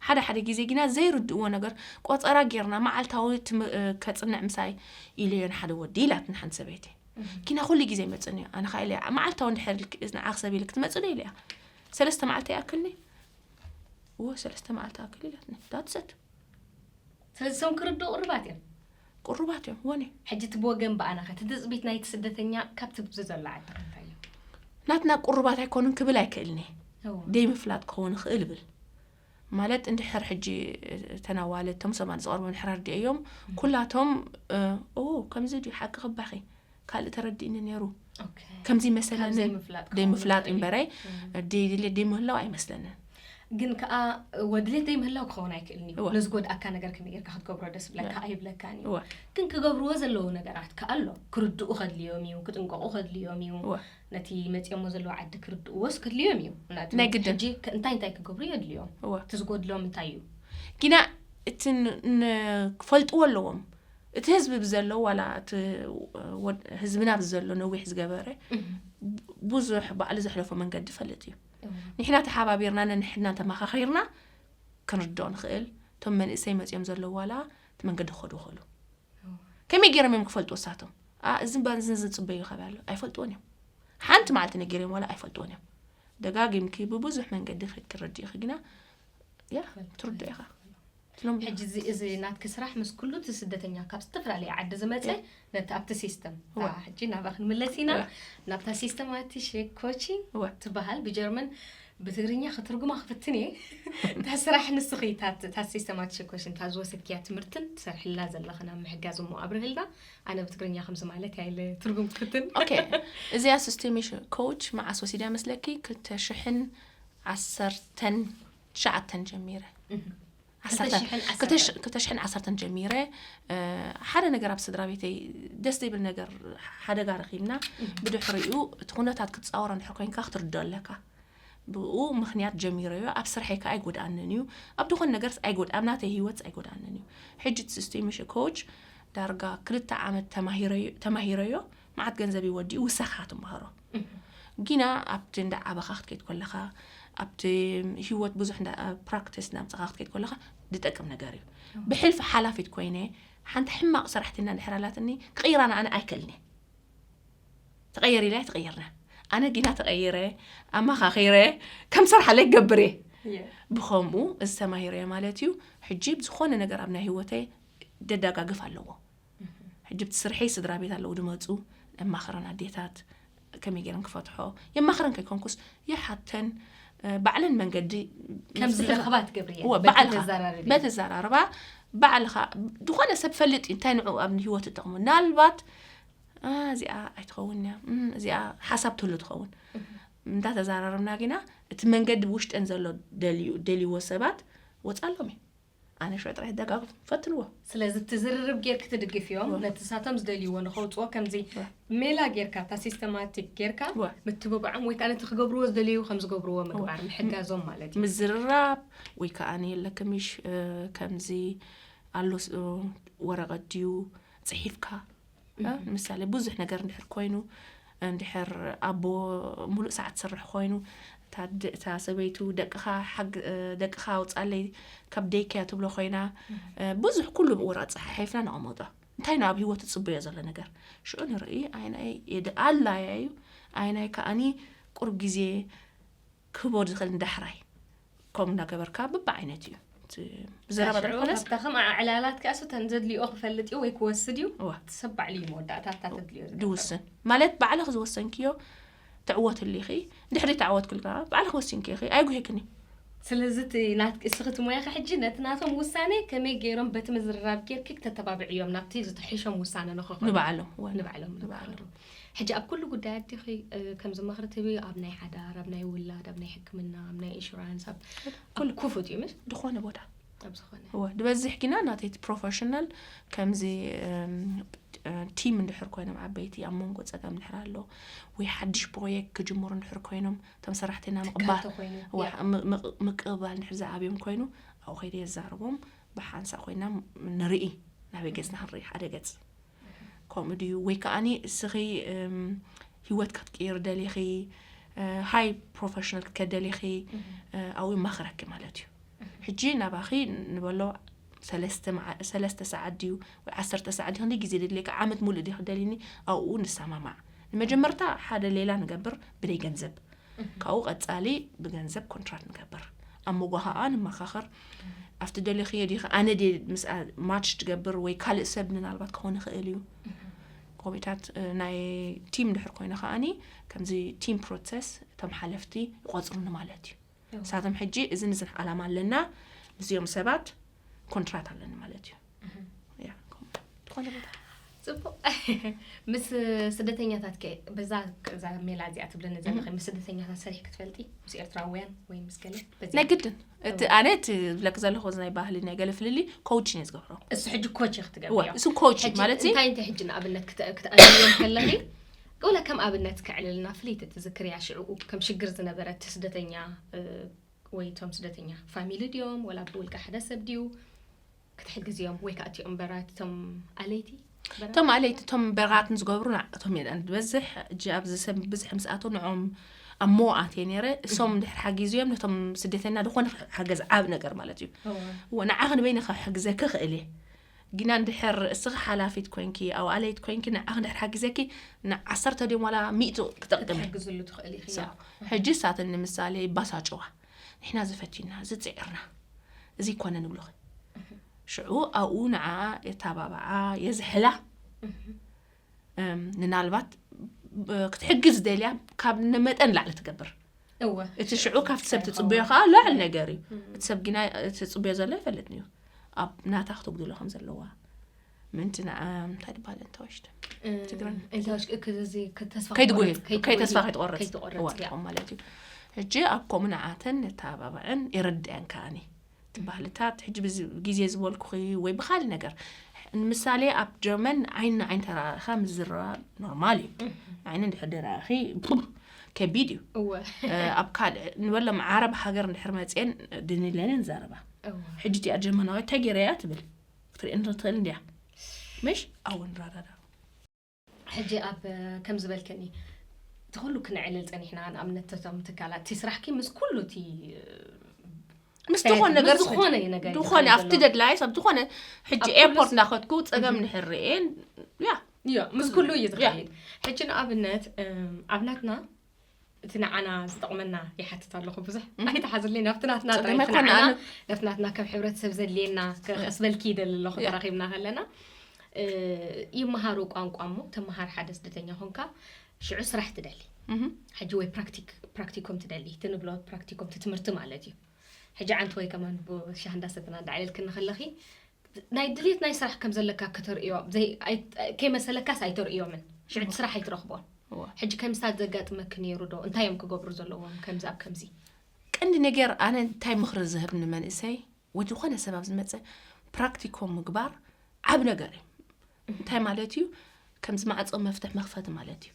ሓደ ሓደ ግዜ ግና ዘይርድእዎ ነገር ቆፀራ ጌርና መዓልታዊ ከፅንዕ ምሳይ ኢለዮ ንሓደ ወዲ ኢላትኒ ሓንቲ ሰበይቲ። ኪና ኩሉ ግዜ ይመፅኒ እዩ ኣነ ከዓ ኢለያ መዓልታዊ እንድሕር ንዓ ክሰብ ኢለ ክትመፅኒ ኢለያ። ሰለስተ መዓልቲ ይኣክልኒ እዎ ሰለስተ መዓልቲ ኣክል ኢላትኒ። ዳትሰት ስለዚ እሶም ክርድኡ ቅሩባት እዮም። ቅሩባት እዮም ወኒ። ሕጂ እቲ ብወገን ብኣና ከ እቲ ትፅቢት ናይቲ ስደተኛ ካብቲ ብዚ ዘሎ ዓዲ ከ እንታይ እዩ? ናትና ቅሩባት ኣይኮኑን ክብል ኣይክእልኒ። ደይ ምፍላጥ ክኸውን ይኽእል ይብል። ማለት እንድሕር ሕጂ እተን ኣዋልድ እቶም ሰብኣን ዝቐርቦም ድሕር ኣርዲኦዮም ኩላቶም ኦ ከምዚ ድዩ ሓቂ ክባኺ ካልእ ተረዲእኒ ነይሩ ከምዚ መሰለኒ ደይ ምፍላጥ እምበረይ ደይ ድልየት ደይ ምህላው ኣይመስለንን። ግን ከዓ ወድሌት ደይ ምህላው ክኸውን ኣይክእልን እዩ። ነዚ ጎድኣካ ነገር ከመይ ጌርካ ክትገብሮ ደስ ብለካ ኣይብለካን እዩ። ግን ክገብርዎ ዘለዎ ነገራት ከዓ ኣሎ። ክርድኡ ከድልዮም እዩ፣ ክጥንቀቑ ከድልዮም እዩ። ነቲ መፂኦሞ ዘለዉ ዓዲ ክርድእዎስ ከድልዮም እዩ። ናይ ግድን። ሕጂ እንታይ እንታይ ክገብሩ የድልዮም? እቲ ዝጎድሎም እንታይ እዩ? ጊና እቲ ክፈልጥዎ ኣለዎም። እቲ ህዝቢ ብዘሎ ዋላ እቲ ህዝብና ብዘሎ ነዊሕ ዝገበረ ብዙሕ ባዕሉ ዘሕለፎ መንገዲ ፈልጥ እዩ። ንሕና ተሓባቢርና ነንሕድና ተመኻኺርና ክንርድኦ ንኽእል። እቶም መንእሰይ መፂኦም ዘለዉ ዋላ እቲ መንገዲ ክኸዱ ይኽእሉ። ከመይ ገይሮም እዮም ክፈልጡ እሳቶም? እዚ እምበር እዚ ዝፅበዩ ከባቢ ኣሎ ኣይፈልጥዎን እዮም። ሓንቲ መዓልቲ ነጊሮም ዋላ ኣይፈልጥዎን እዮም። ደጋጊምኪ ብብዙሕ መንገዲ ክትርድእኺ ግና ያ ትርድኦ ኢኻ። ሕጂ እዚ ናትኪ ስራሕ ምስ ኩሉ እቲ ስደተኛ ካብ ዝተፈላለየ ዓዲ ዝመፀ ነቲ ኣብቲ ሲስተም ሕጂ ናብኣ ክንምለስ ኢና። ናብታ ሲስተማቲሽ ኮቺንግ ትበሃል ብጀርመን ብትግርኛ ክትርጉማ ክፍትን እየ። እታ ስራሕ ንስኺ እታ ሲስተማቲሽ ኮቺንግ እታ ዝወሰድክያ ትምህርትን ትሰርሕላ ዘለኽን ኣብ ምሕጋዝ እሞ ኣብርህልና። ኣነ ብትግርኛ ከምዚ ማለት እያ ኢለ ትርጉም ክፍትን። ኦኬ እዚኣ ሲስተሚሽ ኮች መዓስ ወሲዳ መስለኪ? ክልተ ሽሕን ዓሰርተን ትሽዓተን ጀሚረ። ክልተ ሽሕን ዓሰርተን ጀሚረ ሓደ ነገር ኣብ ስድራ ቤተይ ደስ ዘይብል ነገር ሓደጋ ረኺብና ብድሕሪኡ እቲ ኩነታት ክትፃወሮ እንድሕር ኮይንካ ክትርድኦ ኣለካ። ብኡ ምክንያት ጀሚረዮ ኣብ ስርሐይ ከዓ ኣይጎድኣንን እዩ። ኣብ ዝኾነ ነገርስ ኣይጎድ ኣብ ናተይ ህይወትስ ኣይጎድኣንን እዩ። ሕጂ እቲ ሲስተሚሽ ኮች ዳርጋ ክልተ ዓመት ተማሂረዮ መዓት ገንዘብ ይወዲኡ ውሳኻ ትምሃሮ። ጊና ኣብቲ እንዳ ዓበኻ ክትከይድ ከለኻ ኣብቲ ህይወት ብዙሕ እንዳ ፕራክቲስ እናምፀኻ ክትከይድ ከለኻ ዝጠቅም ነገር እዩ። ብሕልፊ ሓላፊት ኮይነ ሓንቲ ሕማቕ ሰራሕትና እንድሕር ኣላትኒ ክቕይራ ንኣነ ኣይክእልኒ። ተቐየር ኢለ ኣይትቐየርና። ኣነ ጊና ተቐይረ ኣማኻኺረ ከም ሰርሓለይ ክገብር እየ። ብኸምኡ እዚ ተማሂረዮ ማለት እዩ። ሕጂ ብዝኾነ ነገር ኣብ ናይ ህይወተይ ደዳጋግፍ ኣለዎ። ሕጂ ብቲ ስርሐይ ስድራ ቤት ኣለዉ ድመፁ የማኽረን ኣዴታት ከመይ ገይረን ክፈትሖ የማኽረን ከይኮንኩስ ይሓተን ባዕለን መንገዲ ከም ዝረኽባ ትገብርየ በተዛራርባ ባዕልኻ ዝኾነ ሰብ ፈልጥ እዩ እንታይ ንዑ ኣብ ህይወት እጠቕሙ ናልባት እዚኣ ኣይትኸውን እያ እዚኣ ሓሳብ ትህሉ ትኸውን እንዳተዛራርብና ግና እቲ መንገዲ ብውሽጠን ዘሎ ደልይዎ ሰባት ወፃሎም እዩ ኣነ ሽዑ ጥራሕ ደጋግም ፈትንዎ። ስለዚ እቲ ዝርርብ ጌርክ ትድግፍዮም ነቲ ሳቶም ዝደልይዎ ንኸውፅዎ ከምዚ ሜላ ጌርካ እታ ሲስተማቲክ ጌርካ ምትብብዖም ወይ ከዓ ነቲ ክገብርዎ ዝደልዩ ከም ዝገብርዎ ምግባር ምሕጋዞም ማለት እዩ። ምዝርራብ ወይ ከዓ የለክምሽ ከምዚ ኣሎ ወረቐት ድዩ ፅሒፍካ ንምሳሌ ብዙሕ ነገር እንድሕር ኮይኑ እንድሕር ኣቦ ሙሉእ ሰዓት ትሰርሕ ኮይኑ፣ እታ ድ-፣ እታ ሰበይቱ ደቅኻ ሓግ-፣ እ፣ ደቅኻ ኣውጻለይ ካብ ደይከያ ትብሎ ኮይና፣ እ፣ ብዙሕ ኩሉ ብቑር ኣጸሓሒፍና ነቐመጦ። እንታይ ነው ኣብ ህይወት ትጽበዮ ዘሎ ነገር? ሽዑ ንርኢ፣ ኣይናይ የድ-፣ ኣላያ እዩ፣ ኣይናይ ከኣኒ ቁሩብ ግዜ ክህቦ ዝኽእል ንዳሕራይ። ከምኡ እናገበርካ በብዓይነት እዩ። እቲ ብዘረባ ሽዑ ጥራሕ ኮነስ ካብታ ከም ኣዕላላት ከኣሱ ተን ዘድልዮ ክፈልጥ እዩ ወይ ክወስድ እዩ። እዋ። እቲ ሰብ ባዕሉ እዩ መወዳእታ እታ ተድልዮ ዝገብር። ድውስን። ማለት ባዕልኺ ዝወሰንክዮ ትዕወትሉ ኢኺ። ድሕሪ ተዓወትክሉ ከኣ ባዕልኺ ወሲንኪ ኢኺ። ኣይጉሄክን እዩ። ስለዚ እቲ ናት-፣ እስኺ እቲ ሞያኺ ሕጂ ነቲ ናቶም ውሳኔ ከመይ ገይሮም በቲ ምዝርራብ ጌርኪ ክተተባብዕዮም ናብቲ ዝተሒሾም ውሳነ ንኽኸዱ? ንባዕሎም፣ ወላ። ንባዕሎም ንባዕሎም። ንኽኸዱ። ሕጂ ኣብ ኩሉ ጉዳያት ዲኺ፣ እ፣ ከም ዝመኽሪ ትህቢ ኣብ ናይ ሓዳር፣ ኣብ ናይ ውላድ፣ ኣብ ናይ ሕክምና፣ ኣብ ናይ ኢንሹራንስ፣ ኣብ፣ ኣብ ኩሉ። ክፉት እዩ፣ ምሽ? ዝኾነ ቦታ። ኣብ ዝኾነ። እወ፣ ዝበዝሕ ግና ናተይ እቲ ፕሮፌሽናል ከምዚ፣ እም፣ እ፣ ቲም እንድሕር ኮይኖም ዓበይቲ ኣብ መንጎ ጸገም እንድሕር ኣሎ ወይ ሓድሽ ፕሮጀክት ክጅምሩ እንድሕር ኮይኖም እቶም ሰራሕተኛ ትካል ምቕባል፣ ተኾይኑ፣ እወ፣ ያ። ም-፣ ምቕ-፣ ምቅብባል እንድሕር ዝኣብዮም ኮይኑ ኣብኡ ከይደ የዛርቦም ብሓንሳእ ኮይና ንርኢ ናበይ ገጽና ክንርኢ ሓደ ገጽ ከምኡ ድዩ? ወይ ከኣኒ እስኺ፣ እም፣ ህይወት ክትቅይር ደሊኺ፣ እ፣ ሃይ ፕሮፌሽናል ክትከድ ደሊኺ፣ እህ። እ፣ ኣብኡ ይማኽረኪ ማለት እዩ። እህ። ሕጂ ናባኺ ንበሎ ሰለስተ መዓ-፣ ሰለስተ ሰዓት ድዩ ወይ ዓሰርተ ሰዓት ድዩ? ክንደይ ግዜ ደድልየካ? ዓመት ሙሉእ ድዩ ክደልይኒ? ኣብኡ ንሰማማዕ። ንመጀመርታ ሓደ ሌላ ንገብር ብደይ ገንዘብ። እህ። ካብኡ ቀጻሊ ብገንዘብ ኮንትራት ንገብር። ኣብ መጎ ኸኣ ንመኻኸር። ኣብቲ ደለኽዮ ዲኺ ኣነ ድየ ምስኣ ማች ትገብር ወይ ካልእ ሰብ ምናልባት ክኾን ይኽእል እዩ። እህ። ኮሚታት፣ እ፣ ናይ ቲም ድሕር ኮይነ ከኣኒ ከምዚ ቲም ፕሮሰስ እቶም ሓለፍቲ ይቆጽሩኒ ማለት እዩ። እዎ። ንሳቶም ሕጂ እዝን እዝን ዓላማ ኣለና፣ ምስዚኦም ሰባት ኮንትራት ኣለኒ ማለት እዩ። እህ። ያ፣ ኮም-፣ ዝኾነ ቦታ። ጽቡቕ። ምስ ስደተኛታት ከ፣ በዛ፣ እዛ ሜላ እዚኣ ትብለኒ ዘለኺ፣ እህ። ምስ ስደተኛታት ሰሪሕኪ ትፈልጢ? ምስ ኤርትራውያን ወይ ምስ ገለ? በዚ ናይ ግድን። እቲ እዎ። ኣነ እቲ ዝብለኪ ዘለኹ እዚ ናይ ባህሊ ናይ ገለ ፍልልይ ኮችን እየ ዝገብሮ። እሱ ሕጂ ኮች ኢኺ ትገብርዮ። እዎ፣ እሱ ኮች ሕጂ ማለት እዩ። እንታይ እንታይ ሕጂ ንኣብነት ክተ-፣ ክትኣምንዮም ከለኺ፣ ወላ ከም ኣብነት ከዕልልና ፍልይቲ ትዝክርያ ሽዑ ከም ሽግር ዝነበረ እቲ ስደተኛ፣ እ፣ ወይ እቶም ስደተኛ ፋሚሊ ድዮም ወላ ብውልቀ ሓደ ሰብ ድዩ ክትሕግዝዮም ወይ ከዓ እቲኦም በራት እቶም ኣለይቲ በራት? እቶም ኣለይቲ እቶም በራት ንዝገብሩ ንዓቶም እየ ዝበዝሕ። እጂ ኣብዚ ሰብ ብዝሕ ምስኣቶ ንዖም ኣብ መዋኣት እየ ነይረ። እሶም እህ። ድሕር ሓጊዝዮም ነቶም ስደተና ዝኾነ ሓገዝ ዓብ ነገር ማለት እዩ። እወ። እወ፣ ንዓኺ ንበይንኻ ክሕግዘኪ ክእል እየ። ግና እንድሕር እስኺ ሓላፊት ኮይንኪ፣ ኣውኣለይት ኮይንኪ፣ ንዓኺ እንድሕር ሓጊዘኪ፣ ንዓሰርተ ድዮም ዋላ ሚእቲ ክጠቅም እየ። ክትሕግዝሉ ትኽእል ኢኺ፣ ሶ፣ እያ። ሕጂ ሳተን ንምሳሌ ይባሳጭዋ። ንሕና ዝፈቲና፣ ዝጽዕርና፣ እዚ ይኮነ ንብሉኺ። እህ። ሽዑ ኣብኡ ንዓ የተባብዓ፣ የዝሕላ። እህ። እም፣ ንናልባት ብ-፣ ክትሕግዝ ደልያ ካብ ንመጠን ላዕሊ ትገብር። እወ። እቲ ሽዑ ካብቲ ሰብ ትጽበዮ ከዓ ላዕሊ ነገር እዩ። እም። እቲ ሰብ ግና እቲ ዝጽበዮ ዘሎ ኣይፈልጥን እዩ። ኣብ ናታ ክትጉድሎ ከም ዘለዋ። ምእንቲ ንዓ፣ እንታይ ትበሃል፣ እንተወሽደ? እ፣ ትግርኛ። እንተወሽ-፣ ክ-፣ እዚ ክ-፣ ተስፋ ከይትጉሂ፣ ከይትጉሂ፣ ከይተስፋ ከይትቆርጽ። ከይትቆርጽ፣ እዋ፣ እያ። ትኾን ማለት እዩ። ሕጂ ኣብ ከምኡ ንዓተን ነተባብዐን የረድአን ከኣኒ። እቲ ባህልታት፣ ሕጂ ብዚ-፣ ግዜ ዝበልኩኺ ወይ ብኻልእ ነገር። ንምሳሌ፣ ኣብ ጀርመን ዓይኒ ንዓይኒ ተራእኻ ምዝርራብ ኖርማል እዩ። እህ። ዓይኒ እንድሕር ደራእኺ፣ ቡም፣ ከቢድ እዩ። እወ። እ፣ ኣብ ካልእ፣ ንበሎም ዓረብ ሃገር እንድሕር መጽየን፣ ድንለንን ዘረባ። እወ። ሕጂ እቲኣ ጀርመናዊት እንታይ ገይረያ ትብል? ክትርእየኒ ትኽእል እንድያ። ምሽ? ኣወ ንራዳዳ። ሕጂ ኣብ፣ ከም ዝበልከኒ፣ እቲ ኩሉ ክነዕልል ጸኒሕና፣ ንኣብነት እቶም ትካላት፣ እቲ ስራሕኪ ምስ ኩሉ እቲ፣ ምስ እንታይ ዝኾነ ቲ-፣ ነገር ምስ ዝኾነ ዝኸድ-፣ ነገር እዩ ዝኾነ ዝኸድ ኣብቲ ዘሎ። ደድላይስ፣ ኣብ ዝኾነ ሕጂ ኣብ ኩሉ ኤርፖርት ስ-፣ እንዳኸድኩ ጸገም እህ። ንሕር ርእየን፣ ያ። ያ፣ ምስ ኩሉ እዩ ያ። ዝኸይድ። ሕጂ ንኣብነት፣ እም፣ ኣብ ናትና እቲ ንዓና ዝጠቕመና ይሓትት ኣለኹ ብዙሕ። እህ። ኣይትሓዝለይ፣ ናብቲ ናትና ጸገም ጥራይ፣ እቲ ኣይኮነ ንዓና፣ ኣነ። ናብቲ ናትና ከም ሕብረተሰብ ዘድልየና ከ-፣ ያ። ከስበልኪ ይደሊ ኣለኹ ያ። ተራኺብና ከለና። እ፣ ይመሃሩ ቋንቋ እሞ፣ ተመሃር ሓደ ስደተኛ ኾንካ፣ ሽዑ ስራሕ ትደሊ። እህ። ሕጂ ወይ ፕራክቲክ-፣ ፕራክቲኮም ትደሊ፣ እቲ ንብሎ ፕራክቲኮም፣ እቲ ትምህርቲ ማለት እዩ። ሕጂ ዓንቲ ወይ ከማን ብ-፣ ሻሂ እንዳሰተና እንዳዕለልክኒ ከለኺ፣ ናይ ድልየት ናይ ስራሕ ከም ዘለካ ከተርእዮ፣ ዘይ-፣ ኣይ-፣ ከይመሰለካስ ኣይተርእዮምን። ሽዑ እቲ እዋ። ስራሕ ኣይትረኽቦን። እዋ። ሕጂ ከምስታት ዘጋጥመኪ ነይሩ ዶ? እንታይ እዮም ክገብሩ ዘለዎም ከምዚ ኣብ ከምዚ? ቀንዲ ነገር ኣነ እንታይ ምኽሪ ዝህብ ንመንእሰይ ወይ ዝኾነ ሰብ ኣብ ዝመጸ ፕራክቲኮም ምግባር ዓብ ነገር እዩ። እንታይ ማለት እዩ? ከምዚ ማዕጾ መፍትሕ መኽፈቲ ማለት እዩ።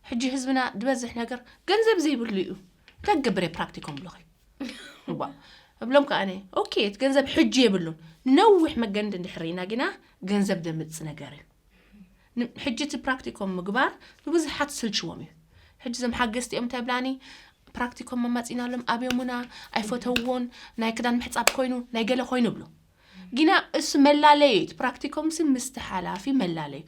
ሕጂ ህዝብና ዝበዝሕ ነገር ገንዘብ ዘይብሉ እዩ። እንታይ ክገብር እየ ፕራክቲኮም ብለኺ? እዋ። እብሎም ከኣ ኣነ፣ ኦኬ፣ እቲ ገንዘብ ሕጂ የብሉን። ነዊሕ መገዲ እንድሕር ርኢና ግና ገንዘብ ደምጽ ነገር እዩ። ን-፣ ሕጂ እቲ ፕራክቲኮም ምግባር ንብዙሓት ስልችዎም እዩ። ሕጂ ዘም ሓገዝቲ እዮም ተብላኒ፣ ፕራክቲኮም መማፂናሎም ኣብዮሙና፣ ኣይፈተውዎን፣ ናይ ክዳን ምሕፃብ ኮይኑ ናይ ገለ ኮይኑ ብሎ። ግና እሱ መላለዩ እዩ። ፕራክቲኮም ሲ ምስቲ ሓላፊ መላለዩ።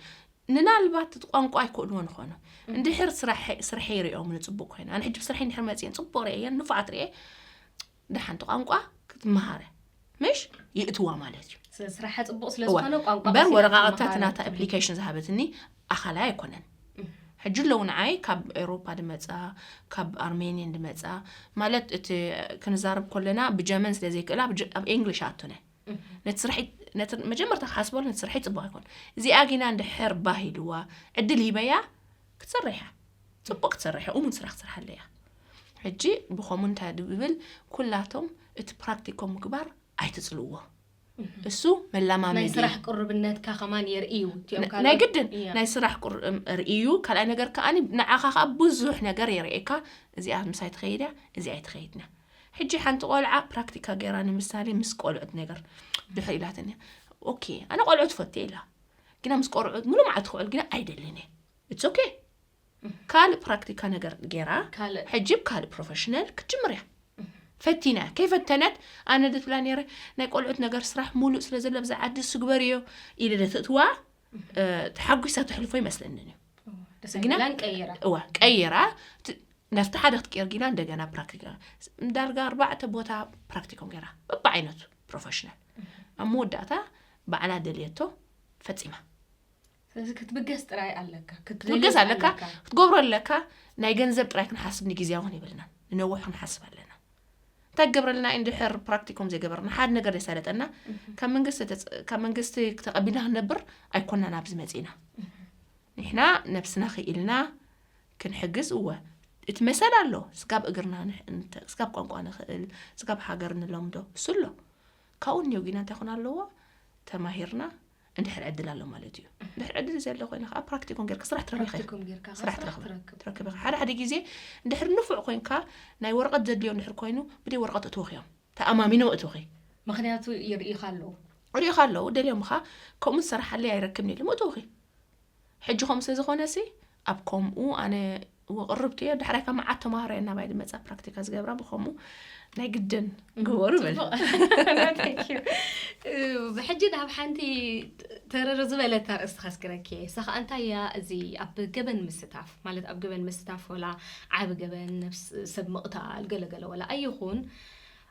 ንናልባት እቲ ቋንቋ ኣይክእልዎ ንኾኑ፣ እንድሕር ስራሕ ስርሐ ይሪኦም ንፅቡቅ ኮይኑ፣ ኣነ ሕጂ ብስርሐ እንድሕር መፅየን ፅቡቅ ርእየን ንፉዓት ርእየ፣ ደሓንቲ ቋንቋ ክትመሃረ ምሽ ይእትዋ ማለት እዩ። ስለ ስራሓ ፅቡቅ ስለ ዝኾነ ቋንቋ በር ቀሲና ወረቃቅታ ትመሃር። ናታ ኣፕሊኬሽን ዝሃበትኒ ኣኻላይ ኣይኮነን። ሕጂ ኣለዉ ንዓይ ካብ ኤውሮፓ ድመፃ፣ ካብ ኣርሜኒየን ድመፃ፣ ማለት እቲ ክንዛረብ ከለና ብጀመን ስለ ዘይክእላ ብጀ- ኣብ ኤንግሊሽ ኣቱነ ነቲ ስርሒ ነቲ መጀመርታ ክሓስበሉ ነቲ ስርሒ ፅቡቅ ኣይኮን። እዚኣ ጊና እንድሕር ባህ ኢልዋ ዕድል ሂበያ ክትሰርሕ እያ። ፅቡቅ ክትሰርሕ እያ፣ እሙን ስራሕ ክትሰርሓለ እያ። ሕጂ ብኸሙ እንታይ ድብል ኩላቶም እቲ ፕራክቲኮም ምግባር ኣይትፅልዎ። እሱ ናይ መለማመዲ ስራሕ ቅሩብነትካ ከማን የርእዩ እቲኦም ካልኦት። ናይ ግድን እያ። ናይ ስራሕ ቁር- እም፣ ርእዩ። ካልኣይ ነገር ከዓኒ ንዓኻ ከዓ ብዙሕ ነገር የርእየካ። እዚኣ ምሳይ ትኸይድ እያ፣ እዚኣ ኣይትኸይድና። ሕጂ ሓንቲ ቆልዓ ፕራክቲካ ገይራ ንምሳሌ ምስ ቆልዑት ነገር ድሕር ኢላትኒ። ኦኬ፣ ኣነ ቆልዑት ፈት ኢላ፣ ግና ምስ ቆልዑት ሙሉ መዓልቲ ክውዕል ግና ኣይደልን እየ። ኢትስ ኦኬ። ካልእ ፕራክቲካ ነገር ገይራ ካልእ ሕጂ ብ ካልእ ፕሮፌሽናል ክትጅምር እያ። ፈቲና ከይፈተነት ኣነ ደትብላ ነይረ። ናይ ቆልዑት ነገር ስራሕ ሙሉእ ስለ ዘሎ ብዛ ዓዲ ስግበር እዮ ኢለ ደተእትዋ እ፣ ተሓጒሳ ተሕልፎ ይመስለንን እዩ። ደስ ግና- ኣይብላን ቀይራ። እዋ ቀይራ ት- ናብቲ ሓደ ክትቀይር ጊና እንደገና ፕራክቲካ ዳርጋ ኣርባዕተ ቦታ ፕራክቲኮም ገይራ በብዓይነቱ ፕሮፌሽናል ኣብ መወዳእታ ባዕላ ደልየቶ ፈፂማ። ስለዚ ክትብገስ ጥራይ ኣለካ። ክትብገስ ኣለካ፣ ክትገብሮ ኣለካ። ናይ ገንዘብ ጥራይ ክንሓስብ ንግዜያዊ እውን ይብልናን ንነዊሕ ክንሓስብ ኣለና። እንታይ ክገብረልና እዩ? እንድሕር ፕራክቲኮም ዘይገበርና ሓደ ነገር ዘሳለጠና ካብ መንግስቲ ተፅ- ካብ መንግስቲ ተቐቢልና ክንነብር ኣይኮናን ኣብዚ መፂና። ንሕና ነብስና ክኢልና ክንሕግዝ እወ እቲ መሰል ኣሎ። ስጋብ እግርና ንሕ- እንተ- ስጋብ ቋንቋ ንኽእል፣ ስጋብ ሃገር ንለምዶ እሱ ኣሎ። ካብኡ እኒው ጊና እንታይ ኮን ኣለዎ? ተማሂርና እንድሕር ዕድል ኣሎ ማለት እዩ። እንድሕር ዕድል ዘሎ ኮይነ ከዓ ፕራክቲኮም ጌርካ ስራሕ ትረክብ ኢኻ። ፕራክቲኮም ጌርካ ስራሕ ስራሕ ትረክብ ትረክብ። ትረክብ ኢኻ። ሓደ ሓደ ግዜ እንድሕር ንፉዕ ኮይንካ ናይ ወረቐት ዘድልዮ እንድሕር ኮይኑ ብደይ ወረቐት እትወኽዮም ተኣማሚኖም እትወኺ ምክንያቱ ይርእኻ ኣለዉ። ሪኢኻ ኣለዉ ደልዮምኻ ከምኡ ዝሰርሓለይ ኣይረክብን ኢሎም እትወኺ። ሕጂ ከምኡ ስለ ዝኾነ ሲ ኣብ ከምኡ ኣነ ወቅርብቲ እየ። ዳሕራይ ካብ መዓት ተማሃሮ እየ ናባይ ድመፃ ፕራክቲካ ዝገብራ ብከምኡ ናይ ግድን ግበሩ በል። ብሕጂ ናብ ሓንቲ ተረር ዝበለት ኣርእስቲ ከስግረኪ እየ። እሳ ከዓ እንታይ እያ? እዚ ኣብ ገበን ምስታፍ ማለት ኣብ ገበን ምስታፍ ወላ ዓቢ ገበን ነብስ ሰብ ምቕታል ገለገለ ወላ ኣይኹን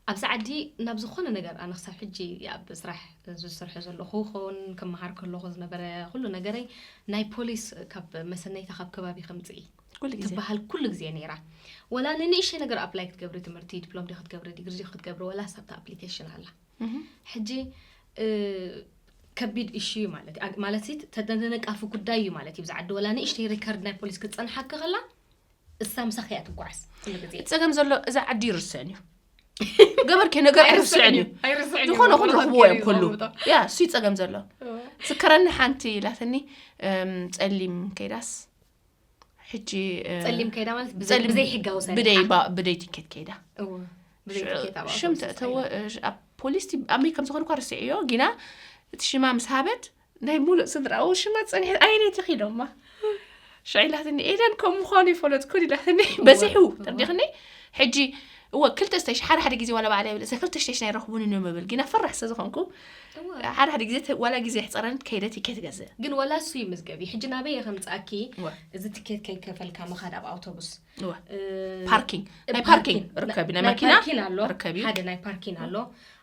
ኣብዚ ዓዲ ናብ ዝኾነ ነገር ኣነ ክሳብ ሕጂ ኣብ ስራሕ ዝሰርሖ ዘለኹ ኸውን ክመሃር ከለኹ ዝነበረ ኩሉ ነገረይ ናይ ፖሊስ ካብ መሰነይታ ካብ ከባቢ ከምፅኢ ኩሉ ግዜ ትበሃል ኩሉ ግዜ ነይራ። ወላ ንንእሽተይ ነገር ኣፕላይ ክትገብሪ ትምህርቲ ዲፕሎም ዲ ክትገብሪ ዲግሪ ዲ ክትገብሪ ወላ ሳብታ ኣፕሊኬሽን ኣላ። ሕጂ እ፣ ከቢድ እሹ እዩ ማለት እዩ። ኣግ- ማለት ሲ ተደነቃፊ ጉዳይ እዩ ማለት እዩ። ብዛ ዓዲ ወላ ንእሽተይ ሪከርድ ናይ ፖሊስ ክትፀንሓኪ ከላ እሳ ምሳኺ እያ ትጓዓዝ ኩሉ ግዜ። እቲ ጸገም ዘሎ እዛ ዓዲ ይርስዕን እዩ። ገበርከ ነገር ኣይርስዕን እዩ። ኣይርስዕን እዩ። ዝኾነ ይኹን ወረቐት ረኽብዎ ገይሩ እዮም ኩሉ ይኸውን። ያ እሱ ይጸገም ዘሎ። ዝከረኒ ሓንቲ ኢላትኒ እም፣ ጸሊም ከይዳስ ሕጂ እ፣ ጸሊም ከይዳ ማለት ብዘይ- ጸሊም ብዘይ ሕጋዊ ሰነድ። ብደይ ባ- ብደይ ቲኬት ከይዳ እዎ፣ ብዘይ ሽዑ ትኬት ኣብ ሽም ኣውቶቡስ ተእተወ ከይዳ። እ፣ ኣብ ፖሊስ ቲ- ኣበይ ከም ዝኾንኳ ርስዕዮ ግና እቲ ሽማ ምስ ሃበት ናይ ሙሉእ ስድራኡ ሽማ ጸኒሐ ኣየነይቲ ኺዶማ ሽዑ ኢላትኒ ኤደን ከም ምዃኑ ይፈለጥኩን ኢላትኒ በዚሑ ተርዲኽኒ። ሕጂ እወ ክልተ ስቴሽን ሓደ ሓደ ግዜ ዋላ ባዕላ ይብል እሰ ክልተ ስቴሽን ኣይረኽቡን እዮም ይብል ግና ፈራሕ ስለ ዝኾንኩ እወ። ሓደ ሓደ ግዜ ተ- ዋላ ግዜ ሕፀረን ከይደ ቲኬት ገዝእ ግን ወላ እሱ ይምዝገብ እዩ። ሕጂ ናበይ እየ ከምፅኣኪ እወ። እዚ ትኬት ከይከፈልካ ምኻድ ኣብ ኣውቶቡስ እወ። እ፣ ፓርኪንግ ናይ ፓርኪን- ፓርኪንግ ርከቢ ናይ ናይ መኪና ፓርኪን ኣሎ ርከቢ ሓደ ናይ ፓርኪን ኣሎ።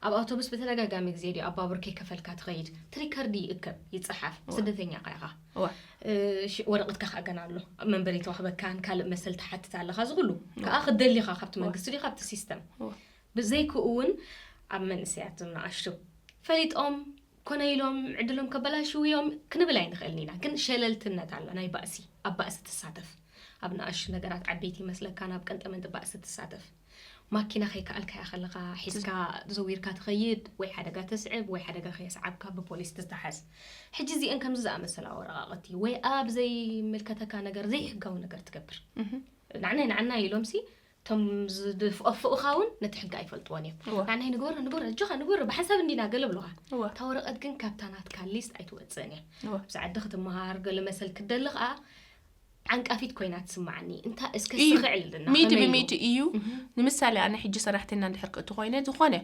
ኣብ ኣውቶቡስ ብተደጋጋሚ ግዜ ድዩ ኣብ ባቡር ከይከፈልካ ትኸይድ ትሪከርድ ይእከብ ይፀሓፍ እወ። ስደተኛ ካ ኢኻ እወ። እ፣ ሽ- ወረቐትካ ክኣገን ኣሎ መንበሪ ተዋህበካን ካልእ መሰል ትሓትት ኣለኻ ዝኩሉ ከዓ ክደሊኻ ካብቲ መንግስቲ ድዩ ካብቲ ሲስተም እወ። ብዘይክኡ እውን ኣብ መንእሰያት ዝናኣሽቱ ፈሊጦም ኮነ ኢሎም ዕድሎም ከበላሽው እዮም ክንብል ኣይንኽእልን ኢና። ግን ሸለልትነት ኣሎ ናይ ባእሲ ኣብ ባእሲ ትሳተፍ ኣብ ንኣሽ ነገራት ዓበይቲ ይመስለካ ናብ ቀንጠመንጢ ባእሲ ትሳተፍ ማኪና ከይከኣልካያ ከለኻ ሒዝካ ዘዊርካ ትኸይድ ወይ ሓደጋ ተስዕብ ወይ ሓደጋ ከየስዓብካ ብፖሊስ ትተሓዝ። ሕጂ እዚአን ከምዚ ዝኣመሰላ ወረቓቕቲ ወይ ኣብ ዘይምልከተካ ነገር ዘይሕጋዊ ነገር ትገብር ንዕናይ ንዓና ኢሎም ሲ እቶም ዝድፍኦፍኡኻ እውን ነቲ ሕጊ ኣይፈልጥዎን እዮም። ንዓናይ ንግበሮ ንግበሮ እጆኻ ንግበሮ ብሓንሳብ እንዲና ገለ ብሉኻ እታ ወረቐት ግን ካብታ ናትካ ሊስት ኣይትወፅእን እያ። ብዛ ዓዲ ክትመሃር ገለ መሰል ክትደሊ ከዓ ዓንቃፊት ኮይና ትስማዓኒ። እንታ እስከ እዩ። ስኽዕ ኢልና ሚእቲ ከመይ ኢሉ? ብሚእቲ እዩ። ንምሳሌ ኣነ ሕጂ ሰራሕተኛ እንድሕር ክእቲ ኮይነ ዝኾነ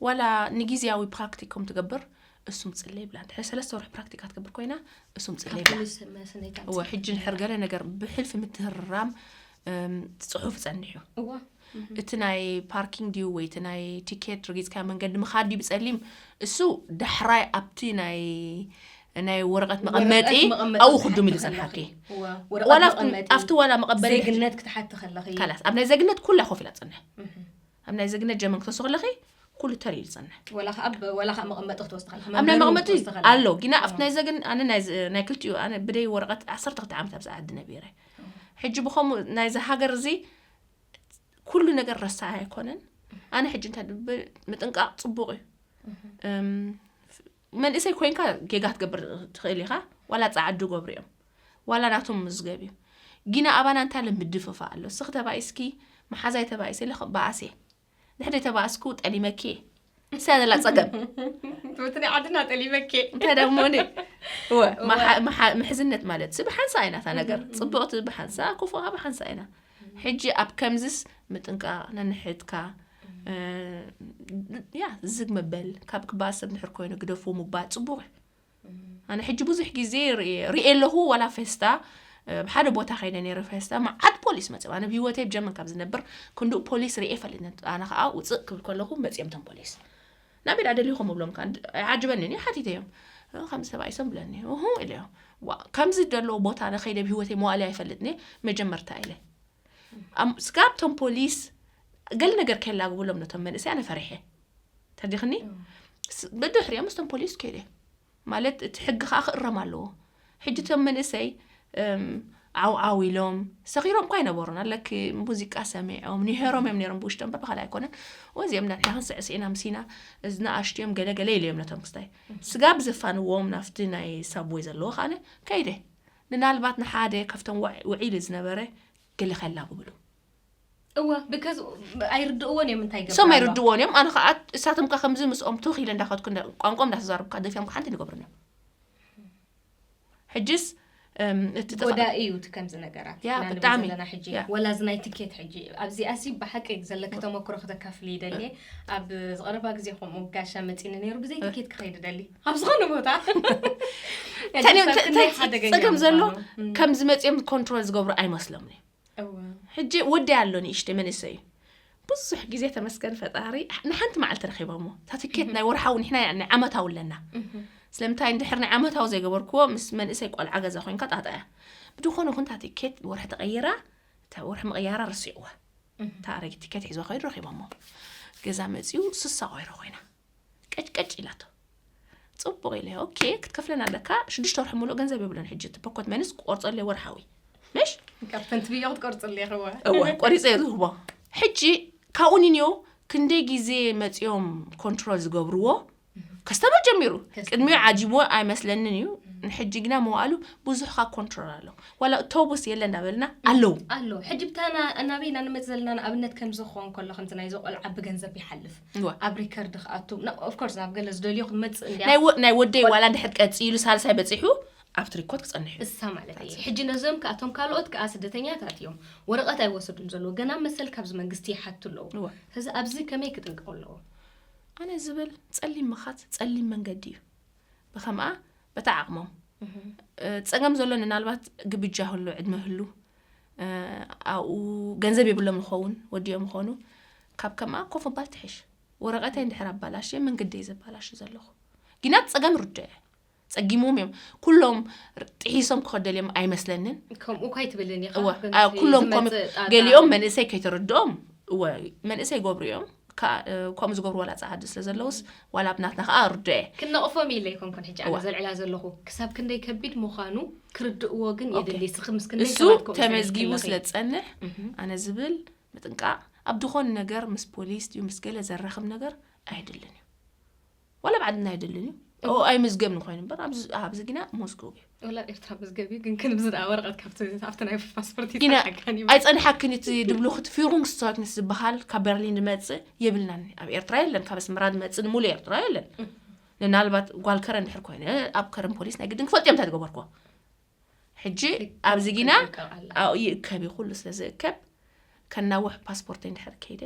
ዋላ ንግዜያዊ ፕራክቲክ ከም ትገብር እሱም ጽለ ይብላ። እንድሕር ሰለስተ ወርሒ ፕራክቲካ ትገብር ኮይና እሱም ጽለ ይብላ። ፖሊስ መሰነይታ እወ ሕጂ እንድሕር ገለ ነገር ብሕልፊ ምትህርራም እም፣ ጽሑፍ ጸኒሑ እዋ እቲ ናይ ፓርኪንግ ድዩ ወይ እቲ ናይ ቲኬት ረጊጽካ መንገዲ ምኻድ ድዩ ብጸሊም እሱ ዳሕራይ ኣብቲ ናይ ናይ ወረቐት መቐመጢ መቐመጢ ኣብኡ ክትሓቲ ክዱም ኢሉ ከለኺ። ጸንሓኪ እዋ፣ ዋላ ወረቐት መቐመጢ ኣብቲ ዋላ መቐበሊ ዜግነት ክትሓቲ ከለኺ ካላስ ኣብ ናይ ዜግነት ኩላ ኮፍ ኢላ ትጸንሕ ኣብ ናይ ዜግነት ጀመን ክትወስዶ ከለኺ ኩሉ ተር ኢሉ ዝጸንሕ ወላ ከኣ ብ- ወላ ከኣ መቐመጢ ክትወስድ ከለኺ ኣብ ናይ መንበሪ መቐመጢ ክትወስድ ከለኺ። ኣሎ ግና ኣብቲ ናይ ዘግን ኣነ ናይ ዝ- ናይ ክልቲኡ ኣነ ብደይ ወረቐት ዓሰርተ ክልተ ዓመት ኣብዚ ዓዲ ነቢረ ሕጂ ብኸምኡ ናይዚ ሃገር እዚ ኩሉ ነገር ረሳዕ ኣይኮነን ኣነ ሕጂ እንታይ ድብል ምጥንቃቕ ጽቡቕ እዩ እም፣ መንእሰይ ኮይንካ ጌጋ ክትገብር ትኽእል ኢኻ ዋላ ጸዓዱ ገብሩ እዮም ዋላ ናቶም ምዝገብ እዩ ግና ኣባና እንታይ ለ ምድፍፋ ኣሎ ስኽ ተባኢስኪ መሓዛይ ተባኢሰ ኢለ በኣሴ ድሕሪ ተባእስኩ ጠሊመኪ እሳ ዘላ ጸገም ትምህርቲ ናይ ዓድና ጠሊመኪ እንታይ ደሞኒ እወ መሓ- መሓ- ምሕዝነት ማለት ሲ ብሓንሳ ኢና እታ ነገር ጽቡቕቲ ብሓንሳ ክፉኣ ብሓንሳ ኢና ሕጂ ኣብ ከምዝስ ምጥንቃቕ ነንሕድካ እ፣ ያ ዝግ መበል ካብ ክበኣስ ሰብ ንሕር ኮይኑ ግደፍዎ ምባል ጽቡቕ እዩ ኣነ ሕጂ ብዙሕ ግዜ ርእ- ርኤ ኣለኹ ዋላ ፌስታ እ፣ ኣብ ሓደ ቦታ ከይደ ነይረ ፌስታ መዓት ፖሊስ መፅእ ኣነ ብሂወተይ ብጀመን ካብ ዝነብር ክንድኡ ፖሊስ ርኤ ፈልጥነ ኣነ ከዓ ውፅእ ክብል ከለኹ መፅኦም ቶም ፖሊስ ናበይ ደኣ ደሊኹም እብሎም ከዓ ኣይዓጅበንን እዩ ሓቲተዮም እ፣ ከምዚ ተባኢሶም ብለኒ እሁ ኢለዮ ዋ ከምዚ ዘለዎ ቦታ ኣነ ከይደ ብሂወተይ መዋእለ ኣይፈልጥኒ መጀመርታ ኢለ ኣም- ስጋብ ቶም ፖሊስ ገለ ነገር ከየላግብሎም ነቶም መንእሰይ ኣነ ፈሪሐ ተዲኽኒ ስ- ብድሕሪኦም ምስቶም ፖሊስ ከይደ ማለት እቲ ሕጊ ከዓ ክእረም ኣለዎ ሕጂ ቶም መንእሰይ እም፣ ዓው ዓው ኢሎም ሰኺሮም እኳ ኣይነበሩን ኣለኪ ሙዚቃ ሰሚዖም ንሄሮም እዮም ነይሮም ብውሽጦም በብካልእ ኣይኮነን ወዚኦም ንሕና ክንስዕስዒና ምሲና እዚ ንኣሽትዮም ገለ ገለ ኢለዮም ነቶም ክስታይ ስጋብ ዘፋንዎም ናብቲ ናይ ሳብወይ ዘለዎ ከዓነ ከይደ ምናልባት ንሓደ ካብቶም ውዒ- ውዒሉ ዝነበረ ገለ ከላግብሉ እወ because ኣይርድእዎን እዮም እንታይ ይገብሩ እሶም ኣለዉ። ኣይርድእዎን እዮም ኣነ ከዓ እሳቶም ከዓ ከምዚ ምስኦም ትኽ ኢለ እንዳኸድኩ እንዳ- ቋንቋኦም እንዳተዛረብካ ደፊኦም ከዓ ሓንቲ ንገብሩን እዮም ሕጅስ እም፣ እቲ ጥፋ- ጎዳኢ እዩ እቲ ከምዚ ነገራት ያ፣ ኢና ንብል ብጣዕሚ። ዘለና ሕጂ ያ። ወላ እዚ ናይ ትኬት ሕጂ ኣብዚ ኣሲ ብሓቂ ዘለኪ ተመክሮ ክተካፍሊ ይደሊ ኣብ ዝቐረባ ግዜ ከምኡ ጋሻ መፂኒ ነይሩ ብዘይ ትኬት ክኸይድ ደሊ ኣብ ዝኾነ ቦታ እንታይ- ክሳብ ክንደይ እንታይ- ሓደገኛ ፀገም ዘሎ ምዃኑ። እም። ከምዚ መፅኦም ኮንትሮል ዝገብሩ ኣይመስሎምን እዩ እወ። ሕጂ ወዲ ኣሎ ንእሽተ መንእሰይ እዩ ብዙሕ ግዜ ተመስገን ፈጣሪ ንሓንቲ መዓልቲ ረኺቦሞ እታ ትኬት ናይ ወርሓዊ ንሕና ናይ ዓመታዊ ኣለና ስለምንታይ እንድሕር ናይ ዓመታዊ ዘይገበርክዎ ምስ መንእሰይ ቆልዓ ገዛ ኮይንካ ጣጣ እያ ብድኾነ ይኹን እታ ትኬት ወርሒ ተቐይራ እታ ወርሒ ምቕያራ ረሲዕዋ እታ ኣረጊት ትኬት ሒዞ ከይዱ ረኺቦሞ ገዛ መፅኡ ስሳ ኮይሮ ኮይና ቀጭቀጭ ኢላቶ ፅቡቕ ኢለ ኦኬ ክትከፍለን ኣለካ ሽዱሽተ ወርሒ ሙሉእ ገንዘብ የብለን ሕጂ እቲ ፖኮት መንስ ቆርፀለ ወርሓዊ ምሽ ካብተን ትብዮ ክትቆርፅሉ ኢኽዋ እወ ቆሪፀ እየ ዝህቦ ሕጂ ካብኡ ንንዮ ክንደይ ግዜ መፂኦም ኮንትሮል ዝገብርዎ ከስተመር ጀሚሩ ቅድሚኡ ዓጂብዎ ኣይመስለንን እዩ ንሕጂ ግና መዋእሉ ብዙሕ ካብ ኮንትሮል ኣሎ ዋላ ቶቡስ የለ እንዳበልና ኣለዉ ኣሎ ሕጂ ብታና እናበይና ንመፅ ዘለና ንኣብነት ከምዚ ክኸውን ከሎ ከምዚ ናይዚ ቆልዓ ብገንዘብ ይሓልፍ እወ። ኣብ ሪከርድ ክኣቱ ኦፍኮርስ ናብ ገለ ዝደልዮ ክትመፅእ እንድያ ናይ ወ- ናይ ወደይ ዋላ እንድሕር ቀፂሉ ሳልሳይ በፂሑ ኣብቲ ሪኮርድ ክፀንሕ እዩ እሳ ማለት እዩ ሕጂ ነዞም ከኣቶም ካልኦት ከኣ ስደተኛታት እዮም ወረቐት ኣይወሰዱን ዘለዎ ገና መሰል ካብዚ መንግስቲ ይሓቱ ኣለዉ እወ። ስለዚ ኣብዚ ከመይ ክጥንቀቑ ኣለዎ ኣነ ዝብል ጸሊም ምኻት ጸሊም መንገዲ እዩ ብኸምኣ በታ ዓቕሞም እ፣ ጸገም ዘሎ ምናልባት ግብጃ ህሉ ዕድመ ህሉ እ፣ ኣብኡ ገንዘብ የብሎም ይኸውን ወዲኦም ይኾኑ ካብ ከምኣ ኮፍ ምባል ትሕሽ ወረቐተይ እንድሕር ኣባላሽ መንገዲ ዘባላሽ ዘለኹ ጊናት ጸገም ርድኦ ጸጊሞም እዮም ኩሎም ጥሒሶም ክኸደል እዮም ኣይመስለንን ከምኡ እኳ ኣይትብልን ኢኻ እወ ግን አ- እቲ ኩሎም ዝመጽእ ኮም- ጣጣ- ገሊኦም መንእሰይ ከይተረድኦም እወ መንእሰይ ይገብሩ እዮም ከ- እ፣ ከምኡ ዝገብሩ ዋላ ጸዓዲ ስለ ዘለውስ ዋላ ኣብናትና ከዓ ርድኦ እየ ክነቕፎም ኢለ ኣይኮንኩን ሕጂ ኣነ እወ። ዘልዕላ ዘለኹ ክሳብ ክንደይ ከቢድ ምዃኑ ክርድእዎ ግን ኦኬ። የድሊ ስኽ ምስ ክንደይ እሱ ሰባት ከምኡ ተመዝጊቡ ዝሕለኺ። ስለ ዝጸንሕ እህ። ኣነ ዝብል ምጥንቃቕ ኣብ ዝኾነ ነገር ምስ ፖሊስ ድዩ ምስ ገለ ዘራኽብ ነገር ኣይድልን እዩ ዋላ ኣብ ዓድና ኣይድልን እዩ ኦ ኣይምዝገብን ኮይኑ እምበር ኣብዚ- ኣብዚ ግና መዝገቡ እዩ ወላ ኣብ ኤርትራ መዝገብ እዩ ግን ክንብዚ ደኣ ወረቐት ካብቲ ኣብቲ ናይ ፓስፖርት ግና ይጸሓካን እዩ ኣይጸንሓክን እቲ ድብሉ ክትፊሩንግስቶክንስ ዝበሃል ካብ በርሊን ዝመጽእ የብልናን ኣብ ኤርትራ የለን ካብ ኣስመራ ዝመጽእ ንሙሉ ኤርትራ የለን ምናልባት ጓል ከረን ድሕር ኮይነ ኣብ ከረን ፖሊስ ናይ ግድን ክፈልጥ እዮም እንታይ ዝገበርኩዎ ሕጂ ኣብዚ ግና ኣብኡ ይእከብ እዩ። ኩሉ ስለ ዝእከብ፣ ከናውሕ ፓስፖርተይ እንድሕር ከይደ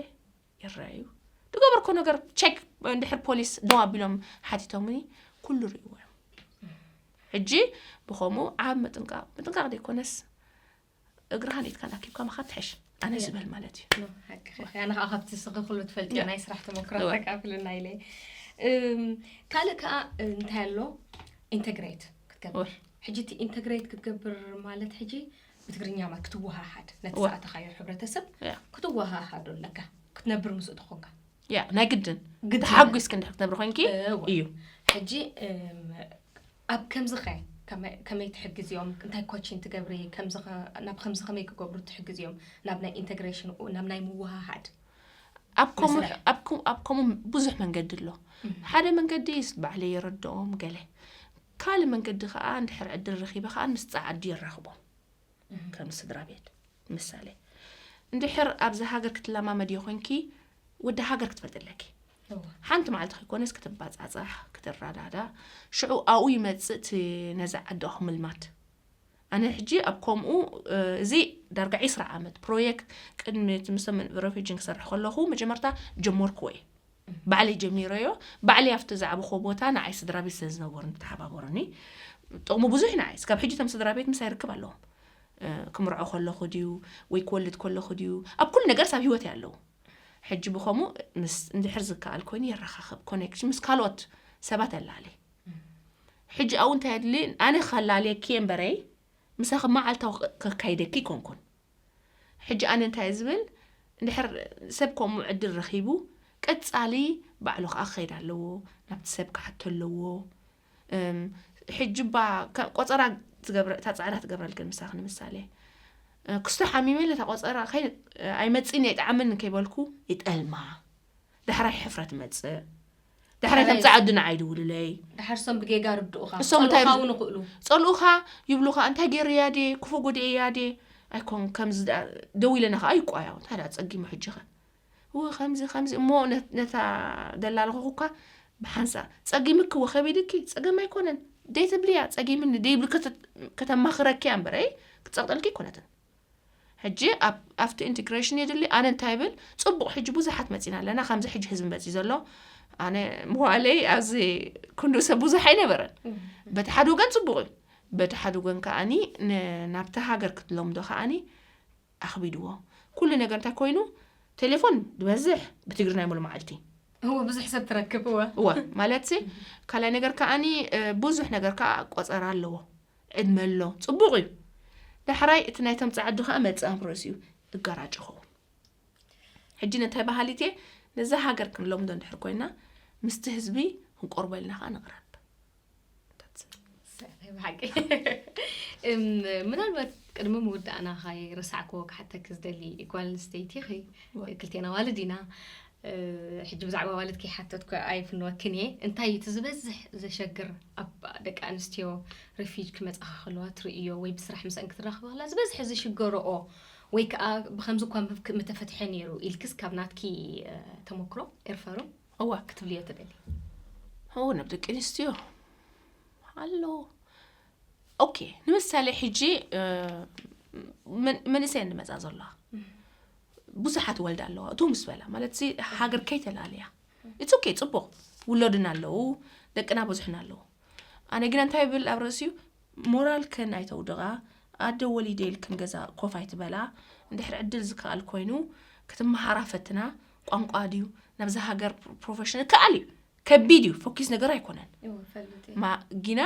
ይረኣዩ። ዝገበርኮ ነገር ቸክ እንድሕር ፖሊስ ደው ኣቢሎም ሓቲቶምኒ፣ ኩሉ ርእይዎ እዮም። ሕጂ ብኸምኡ ዓብ ምጥንቃቕ፣ ምጥንቃቕ ዘይኮነስ እግርኻን ኢድካን ኣኪብካ ምኻድ ትሕሽ፣ ኣነ ዝበል ማለት እዩ። ኣነ ከዓ ካብቲ ስኺ ኩሉ ትፈልጥዮ ናይ ስራሕ ተመክሮ ተካፍልና ኢለ። ካልእ ከዓ እንታይ ኣሎ? ኢንተግሬት ክትገብር። ሕጂ እቲ ኢንተግሬት ክትገብር ማለት ሕጂ ብትግርኛ ማለት ክትወሃሃድ፣ ነቲ ዝኣተኻዮ ሕብረተሰብ ክትወሃሃዶ ኣለካ፣ ክትነብር ምስኡ ተኾንካ። ያ ናይ ግድን ተሓጒስክ እንድሕር ክትነብር ኮይንኪ እዩ። ሕጂ ኣብ ከምዚ ኸ ከመይ ትሕግዝዮም? እንታይ ኮችን ትገብሪ? ናብ ከምዚ ከመይ ክገብሩ ትሕግዝዮም? ናብ ናይ ኢንተግሬሽን፣ ናብ ናይ ምውሃሃድ ኣብ ከምኡ ብዙሕ መንገዲ ኣሎ። ሓደ መንገዲ ባዕለይ የረድኦም ገለ፣ ካልእ መንገዲ ከዓ እንድሕር ዕድል ረኺበ ከዓ ምስ ፃዓዱ የራኽቦም። ከም ስድራ ቤት ምሳሌ እንድሕር ኣብዚ ሃገር ክትለማመድዮ ኮይንኪ፣ ወዲ ሃገር ክትፈልጢ ኣለኪ። ሓንቲ መዓልቲ ከይኮነስ ክትባፃፃሕ ክትረዳዳ፣ ሽዑ ኣብኡ ይመፅእ እቲ ነዚ ዓዲ ምልማድ። ኣነ ሕጂ ኣብ ከምኡ፣ እዚ ዳርጋ ዒስራ ዓመት ፕሮጀክት ቅድሚ እቲ ምስ ሬፊጂን ክሰርሕ ከለኹ መጀመርታ ጀመርክዎ እየ። ባዕለይ ጀሚረዮ። ባዕለይ ኣብቲ ዝዓበኹዎ ቦታ ንዓይ ስድራ ቤት ስለ ዝነበሩኒ ተሓባበሩኒ። ጥቕሙ ብዙሕ ንዓይ። ስጋብ ሕጂ እቶም ስድራ ቤት ምሳይ ርክብ ኣለዎም። ክምርዖ ከለኹ ድዩ ወይ ክወልድ ከለኹ ድዩ፣ ኣብ ኩሉ ነገር ሳብ ህይወት ኣለዉ። ሕጂ ብኸምኡ ምስ እንድሕር ዝከኣል ኮይኑ የረኻኸብ ኮኔክሽን ምስ ካልኦት ሰባት ኣላለ። ሕጂ ኣብኡ እንታይ ኣድሊ ኣነ ከላልየኪ እምበረይ ምሳኺ መዓልታዊ ከካይደኪ ይኮንኩን። ሕጂ ኣነ እንታይ ዝብል እንድሕር ሰብ ከምኡ ዕድል ረኺቡ ቀጻሊ ባዕሉ ከዓ ክኸይድ ኣለዎ፣ ናብቲ ሰብ ክሓቶ ኣለዎ። ሕጂ ባ ቆፀራ ትገብረ እታ ፃዕዳ ትገብረልክን ምሳኺ ንምሳሌ ክስቶ ሓሚመ እታ ቆፀራ ኣይመፅእን ኣይጠዓመን ከይበልኩ ይጠልማ። ዳሕራይ ሕፍረት መፅእ። ዳሕራይ ተምፃ ዓዲ ንዓይ ድውልለይ። ዳሕር ሶም ብጌጋ ርድኡኻ እሶም እንታይ ጸልኡኻ እውን ይኽእሉ። ጸልኡኻ ይብሉኻ እንታይ ገይረያ ድየ ክፉእ ጎዲኤያ ድየ ኣይኮን ከምዚ ደው ኢለና ከዓ ይቋያው እንታይ ደኣ ጸጊሙ ሕጂ ኸ እወ ከምዚ ከምዚ እሞ ነታ ደላልኹ እኳ ብሓንሳ ጸጊምኪ ወ ከቢድኪ ጸገም ኣይኮነን ደይትብልያ ጸጊምኒ ደይብሉ ከተማኽረኪያ እምበረይ ክትጸቕጠልኪ ኣይኮነትን። ሕጂ ኣብቲ ኢንቴግሬሽን የድሊ ኣነ እንታይ ብል ፅቡቕ ሕጂ ብዙሓት መፂና ኣለና ከምዚ ሕጂ ህዝቢ መፂ ዘሎ ኣነ ምዋለይ ኣብዚ ክንዱ ሰብ ብዙሕ ኣይነበረን በቲ ሓደ ወገን ፅቡቕ እዩ በቲ ሓደ ወገን ከዓኒ ናብቲ ሃገር ክትለምዶ ከዓኒ ኣኽቢድዎ ኩሉ ነገር እንታይ ኮይኑ ቴሌፎን ዝበዝሕ ብትግርናይ ሙሉ መዓልቲ እወ ብዙሕ ሰብ ትረክብ እወ እወ ማለት ካልኣይ ነገር ከዓኒ ብዙሕ ነገር ከዓ ቆፀራ ኣለዎ ዕድመ ኣሎ ፅቡቕ እዩ ዳሕራይ እቲ ናይቶም ፃዓዱ ከዓ መፅእ ኣምሮስ እዩ እጋራጭ ይኸውን ሕጂ ነታይ ባህሊት እየ ነዛ ሃገር ክንለምዶ እንድሕር ኮይና ምስቲ ህዝቢ ክንቆርቦ ኢልና ከዓ ንቕረብ ብሓቂ ምናልባት ቅድሚ ምውዳእና ካይ ረሳዕክዎ ክሓተክ ዝደሊ ጓል ኣንስተይቲ ኺ ክልቴና ዋልድ ኢና ሕጂ ብዛዕባ ዋልድ ከይሓተትኩ ኣይፍንወክን እየ እንታይ እቲ ዝበዝሕ ዘሸግር ኣብ ደቂ ኣንስትዮ ሪፊጅ ክመፃኻ ከለዋ ትርእዮ ወይ ብስራሕ ምስአን ክትራኽብ ከላ ዝበዝሕ ዝሽገረኦ ወይ ከዓ ብከምዚ እኳ ምተፈትሐ ነይሩ ኢልክስ ካብ ናትኪ ተመክሮ ኤርፈሩ እዋ ክትብልዮ ትደሊ እው ናብ ደቂ ኣንስትዮ ኣሎ ኦኬ ንምሳሌ ሕጂ መንእሰይ እንመፃ ዘለዋ ብዙሓት ወልዳ ኣለዋ እቱ ምስ በላ ማለት ሃገር ከይተላለያ it's okay ፅቡቕ ውለድና ኣለዉ ደቅና ብዙሕና ኣለዉ ኣነ ግና እንታይ ብል ኣብ ርእሲዩ ሞራልክን ኣይተውድቓ ኣደ ወሊደ ኢልክን ገዛ ኮፍ ኣይትበላ እንድሕር ዕድል ዝከኣል ኮይኑ ክትመሃራ ፈትና ቋንቋ ድዩ ናብዚ ሃገር ፕሮፌሽን ከኣል እዩ ከቢድ እዩ ፎኪስ ነገር ኣይኮነን ማ ጊና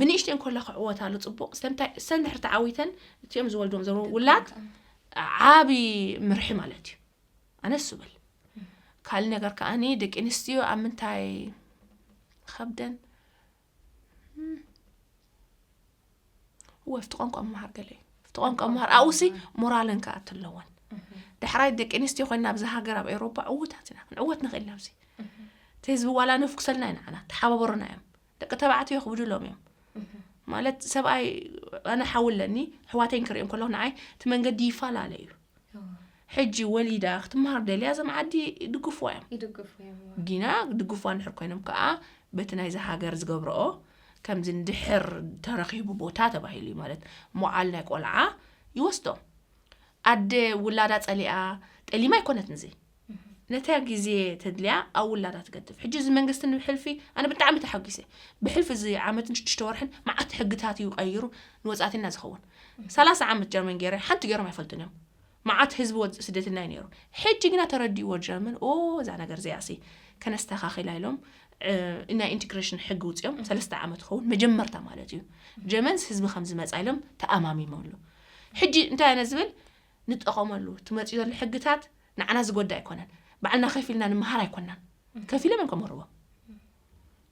ብንእሽተን ኮላ ክዕወታሉ ፅቡቕ ሰምታይ እሰን ድሕር ተዓዊተን እቲኦም ዝወልድዎም ዘለዉ ውላድ ዓብዪ ምርሒ ማለት እዩ ኣነስ ዝብል ካልእ ነገር ከዓኒ ደቂ ኣንስትዮ ኣብ ምንታይ ከብደን ወፍቲ ቋንቋ ምምሃር ገለ እዩ ፍቲ ቋንቋ ምምሃር ኣብኡሲ ሞራለን ከኣት ኣለወን ዳሕራይ ደቂ ኣንስትዮ ኮይና ኣብዚ ሃገር ኣብ ኤውሮፓ ዕውታት ኢና ክንዕወት ንኽእል ኢና ኣብዚ እቲ ህዝቢ ዋላ ነፍኩሰልና ኢና ዓና ተሓባበሩና እዮም ደቂ ተባዕትዮ ክብድሎም እዮም ማለት ሰብኣይ ኣነ ሓዊ ኣለኒ ኣሕዋተይን ክሪኦም ከለኹ ንዓይ እቲ መንገዲ ይፈላለ እዩ ሕጂ ወሊዳ ክትመሃር ደልያ እዞም ዓዲ ይድግፍዋ እዮም ይድግፉ እዮም ጊና ድግፍዋ እንድሕር ኮይኖም ከዓ በቲ ናይዚ ሃገር ዝገብረኦ ከምዚ እንድሕር ተረኺቡ ቦታ ተባሂሉ እዩ ማለት፣ መዓል ናይ ቆልዓ ይወስዶ። ኣደ ውላዳ ጸሊኣ ጠሊማ ኣይኮነትን እዚ። ነታ ግዜ ተድልያ ኣብ ውላዳ ትገድፍ። ሕጂ እዚ መንግስቲ ንብሕልፊ፣ ኣነ ብጣዕሚ ተሓጒሰ። ብሕልፊ እዚ ዓመትን ሽዱሽተ ወርሕን መዓት ሕግታት እዩ ቀይሩ ንወጻእተኛ ዝኸውን። ሰላሳ ዓመት ጀርመን ገይረ፣ ሓንቲ ገይሮም ኣይፈልጡን እዮም። መዓት ህዝቢ ወጽ-፣ ስደተኛ እዩ ነይሩ። ሕጂ ግና ተረዲእዎ ጀርመን፣ ኦ፣ እዛ ነገር እዚኣሲ ከነስተኻኺላ ኢሎም፣ እ፣ ናይ ኢንቴግሬሽን ሕጊ ውጽኦም፣ ሰለስተ ዓመት ክኸውን መጀመርታ ማለት እዩ። ጀርመንስ ህዝቢ ከም ዝመጻ ኢሎም ተኣማሚሞም ኣለዉ። ሕጂ እንታይ ኣነ ዝብል፣ ንጠቐመሉ፣ እቲ መጺኡ ዘሎ ሕግታት ንዓና ዝጎዳ ኣይኮነን። ባዕልና ከፊልና ንምሃር ኣይኮናን። ከፊሎም እዮም ከምህርዎ።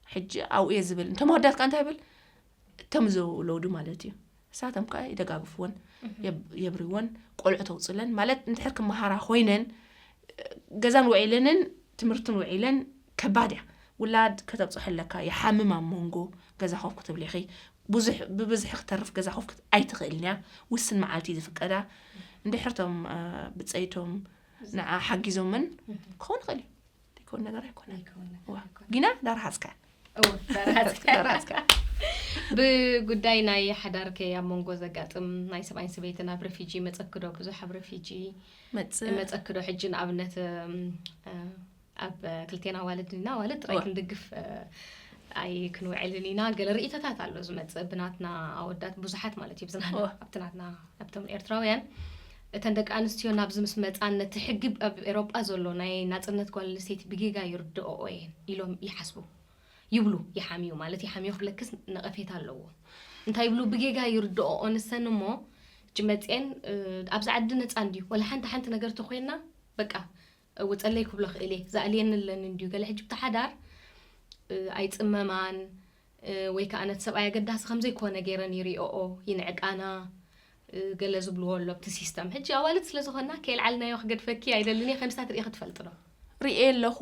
ሕጂ ኣብኡ እየ ዝብል። እንቶም ኣወዳት ከኣ እንታይ ይብል? እቶም ዘውለዱ ማለት እዩ። እሳቶም ከኣ ይደጋግፍዎን፣ የብ-፣ የብርይዎን፣ ቆልዑ ተውጽለን። ማለት እንድሕር ክመሃራ ኮይነን፣ ገዛን ውዒለንን ትምህርትን ውዒለን ከባድ እያ። ውላድ ከተብጽሖ ኣለካ፣ ይሓምም ኣብ መንጎ ገዛ ኮፍ ክትብሊ ኢኺ። ብዙሕ፣ ብብዝሒ ክተርፍ ገዛ ኮፍ ክት-፣ ኣይትኽእልን እያ። ውስን መዓልቲ ዝፍቀዳ። እንድሕር ቶም፣ እ፣ ብጸይቶም ንዓ ሓጊዞምን ክኸውን ይኽእል እዩ። ዘይከውን ነገር ኣይኮነን። ኣይከውን ነገር ዋ፣ ኣይኮነን። ግና ዳርሃጽካ። እወ፣ ዳርሃጽካ። ዳርሃጽካ። ብጉዳይ ናይ ሓዳር ከ ኣብ መንጎ ዘጋጥም ናይ ሰብኣይን ሰበይትን ኣብ ረፊጂ መጸክዶ፣ ብዙሕ ኣብ ረፊጂ መጽእ። መጸክዶ፣ ሕጂ ንኣብነት፣ እም፣ እ፣ ኣብ ክልቴና ኣዋልድ ኢና፣ ኣዋልድ ጥራይ እወ። ክንድግፍ፣ እ፣ ኣይ ክንውዕልን ኢና። ገለ ርእይቶታት ኣሎ ዝመጽእ ብናትና ኣወዳት ብዙሓት ማለት እዩ፣ ብዝናትና፣ እወ። ኣብቲ ናትና፣ ኣብቶም ኤርትራውያን። እተን ደቂ ኣንስትዮ ናብዚ ምስ መጻን ነቲ ሕጊ ኣብ ኤሮጳ ዘሎ ናይ ናጽነት ጓል ኣንስተይቲ ብጌጋ ይርድኦኦ እየን ኢሎም ይሓስቡ። ይብሉ፣ ይሓምዩ፣ ማለት ይሓምዩ ክብለክስ ነቐፌታ ኣለዎ። እንታይ ይብሉ? ብጌጋ ይርድኦኦ ንሰን እሞ፣ ሕጂ መጽኤን፣ እ፣ ኣብዚ ዓዲ ነጻ እንድዩ፣ ወላ ሓንቲ ሓንቲ ነገር ተኾይና፣ በቃ፣ እውጸለይ ክብሎ ክእል እየ፣ ዝኣልየኒ ኣለኒ እንድዩ። ገለ ሕጂ ብቲ ሓዳር፣ እ፣ ኣይጽመማን፣ እ፣ ወይ ከኣ ነቲ ሰብኣይ ኣገዳሲ ከም ዘይኮነ ገይረን ይሪኦኦ፣ ይንዕቃና፣ እ፣ ገለ ዝብልዎ ኣሎ ኣብቲ ሲስተም። ሕጂ ኣዋልድ ስለ ዝኾና፣ ከየልዓልናዮ ክገድፈኪ ኣይደልን እየ፣ ከምስታት ርእኺ ትፈልጢ ዶ? ርእየ ኣለኹ፣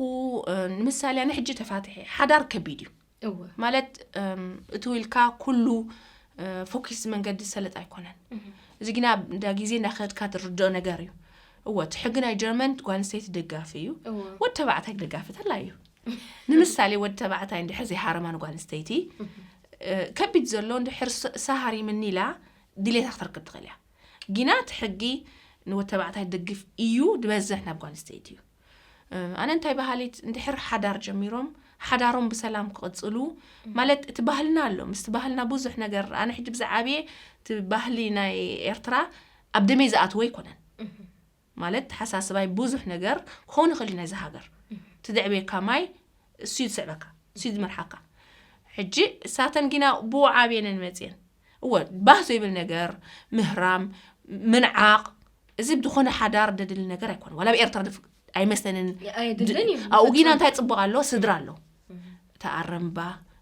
እ፣ ንምሳሌ፣ ኣነ ሕጂ ተፋቲሐ፣ ሓዳር ከቢድ እዩ። እወ። ማለት፣ እም፣ እቱ ኢልካ ኩሉ፣ እ፣ ፎኪስ መንገዲ ዝሰለጥ ኣይኮነን። እህ። እዚ ግና እንዳ ግዜ እንዳኸድካ ትርድኦ ነገር እዩ። እወ፣ እቲ ሕጊ ናይ ጀርመን ጓል ኣንስተይቲ ደጋፊ እዩ። እወ። ወዲ ተባዕታይ ደጋፊ ተላ እዩ። ንምሳሌ፣ ወዲ ተባዕታይ እንድሕር ዘይሃረማ ንጓል ኣንስተይቲ፣ እህ። እ፣ ከቢድ ዘሎ እንድሕር ስ-፣ ሳሃሪምኒ ኢላ ድሌታ ክትረክብ ትኽእል እያ። ግና እቲ ሕጊ ንወዲ ተባዕታይ ደግፍ እዩ፣ ዝበዝሕ ናብ ጓል ኣንስተይቲ እዩ። እ፣ ኣነ እንታይ በሃሊት፣ እንድሕር ሓዳር ጀሚሮም፣ ሓዳሮም ብሰላም ክቕጽሉ፣ ማለት እቲ ባህልና ኣሎ። ምስቲ ባህልና ብዙሕ ነገር፣ ኣነ ሕጂ ብዝዓብየ እቲ ባህሊ ናይ ኤርትራ ኣብ ደመይ ዝኣትዎ ኣይኮነን። እህ። ማለት ተሓሳስባይ ብዙሕ ነገር ክኸውን ይኽእል እዩ ናይዚ ሃገር። እህ። እቲ ዘዕብየካ ማይ እሱ እዩ ዝስዕበካ፣ እሱ እዩ ዝመርሓካ። ሕጂ እሳተን ጊና ብኡ ዓብየነን መጽየን። እወ፣ ባህ ዘይብል ነገር፣ ምህራም፣ ምንዓቕ፣ እዚ ብዝኾነ ሓዳር ደድሊ ነገር ኣይኮነ። ዋላ ኣብ ኤርትራ ድፍ-፣ ኣይመስለንን። ኣይድልን እዩ። ኣብኡ ጊና ብፍጹም። እንታይ ጽቡቕ ኣሎ? ስድራ ኣሎ። እህ። እታ ኣረምባ፣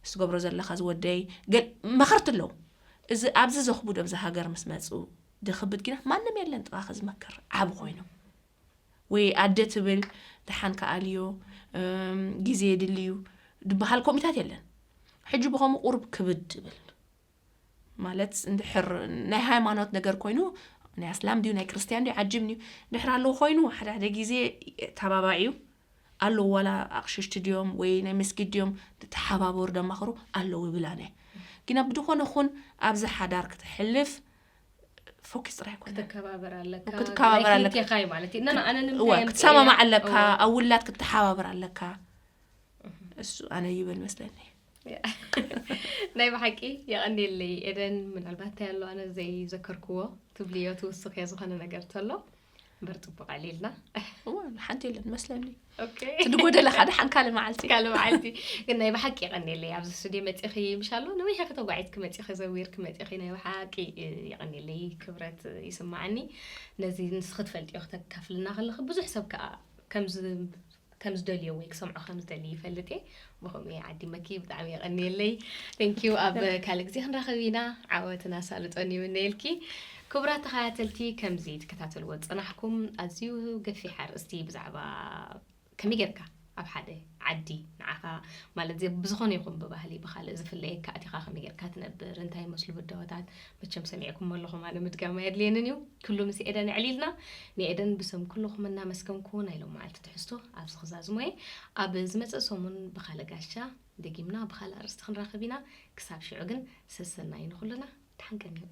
እሱ ትገብሮ ዘለኻ ዝወደይ፣ ገል-፣ መኸርቲ ኣለዉ። እዚ ኣብዚ ዘኽብዶ ኣብዚ ሃገር ምስ መጹ፣ ድኽብድ ጊና ማንም የለን ጥቓኺ ዝመክር፣ ዓቢ ኮይኑ። ወይ ኣደ ትብል፣ ደሓን ከኣልዮ፣ እም፣ ግዜ የድልዩ፣ ድበሃል ኮሚታት የለን። ሕጂ ብኸምኡ ቁሩብ ክብድ ይብል። ማለት፣ እንድሕር ናይ ሃይማኖት ነገር ኮይኑ፣ ናይ ኣስላም ድዩ፣ ናይ ክርስትያን ድዩ፣ ዓጅብ ድዩ፣ እንድሕር ኣለዎ ኮይኑ፣ ሓደ ሓደ ግዜ ተባባዕ እዩ። ኣለዉ ዋላ ኣቕሽሽቲ ድዮም ወይ ናይ መስጊድ ድዮም፣ ተሓባበሩ፣ ደማኽሩ ኣለዉ ይብል ኣነ። ግና ብድኾነ ኹን ኣብዚ ሓዳር ክትሕልፍ ፎኪስ ጥራይ ኣይኮነን። ክትከባበር ኣለካ፣ ክትከባበር ናይ ኣለካ። ክልቴኻ እዩ ማለት እዩ። እና ኣነ እወ፣ ንምንታይ እየ ክትሰማማዕ ኣለካ፣ እወ። ኣብ ውላድ ክትተሓባበር ኣለካ። እሱ ኣነ ይበል መስለኒ። ናይ ብሓቂ የቐንየለይ ኤደን። ምናልባት እንታይ ኣሎ ኣነ ዘይዘከርክዎ ትብልዮ፣ ትውስኽዮ ዝኾነ ነገር ተሎ? እምበር ጽቡቕ ኣዕሊልና። እወ፣ ሓንቲ የለን መስለኒ። ኦኬ። እቲ ዝጎደለ ሓደ ሓን ካልእ መዓልቲ። ካልእ መዓልቲ። ግን ናይ ብሓቂ የቐንየለይ ኣብዚ ስቱድዮ መጺኺ ምሻሎ ነዊሕ ኢኺ ተጓዒዝኪ መጺኺ ዘዊርኪ መጺኺ ናይ ብሓቂ፣ እ፣ የቐንየለይ ክብረት ይስምዓኒ። ነዚ ንስኺ ትፈልጥዮ ክተካፍልና ከለኺ ብዙሕ ሰብ ከኣ ከም ዝ-፣ ከም ዝደልዮ ወይ ክሰምዖ ከም ዝደሊ ይፈልጥ እየ። ብኸምኡ እየ ዓዲመኪ። ብጣዕሚ የቐንየለይ። Thank you። ኣብ ካልእ ግዜ ክንራኸብ ኢና። ዓወትን ኣሳልጦን ይምነየልኪ። ክቡራት ተኸታተልቲ፣ ከምዚ ትከታተልዎ ዝጸናሕኩም ኣዝዩ ገፊሕ ኣርእስቲ ብዛዕባ ከመይ ጌርካ ኣብ ሓደ ዓዲ ንዓኻ ማለት ዘ ብዝኾነ ይኹን ብባህሊ ብኻልእ ዝፍለየካ ኣቲኻ ከመይ ጌርካ ትነብር እንታይ ይመስሉ ብደወታት መቸም ሰሚዕኩም ኣለኹም ኣነ ምድጋም ኣየድልየንን እዩ። ኩሉ ምስ ኤደን ዕሊልና ንኤደን ብስም ኩልኹም እናመስገንኩ ናይ ሎም መዓልቲ ትሕዝቶ ኣብዚ ክዛዝሞ እየ። ኣብ ዝመፅእ ሰሙን ብኻልእ ጋሻ ደጊምና ብኻልእ ኣርእስቲ ክንራኸብ ኢና። ክሳብ ሽዑ ግን ሰሰናይ ንኹልና። ደሓን ቀንዩ።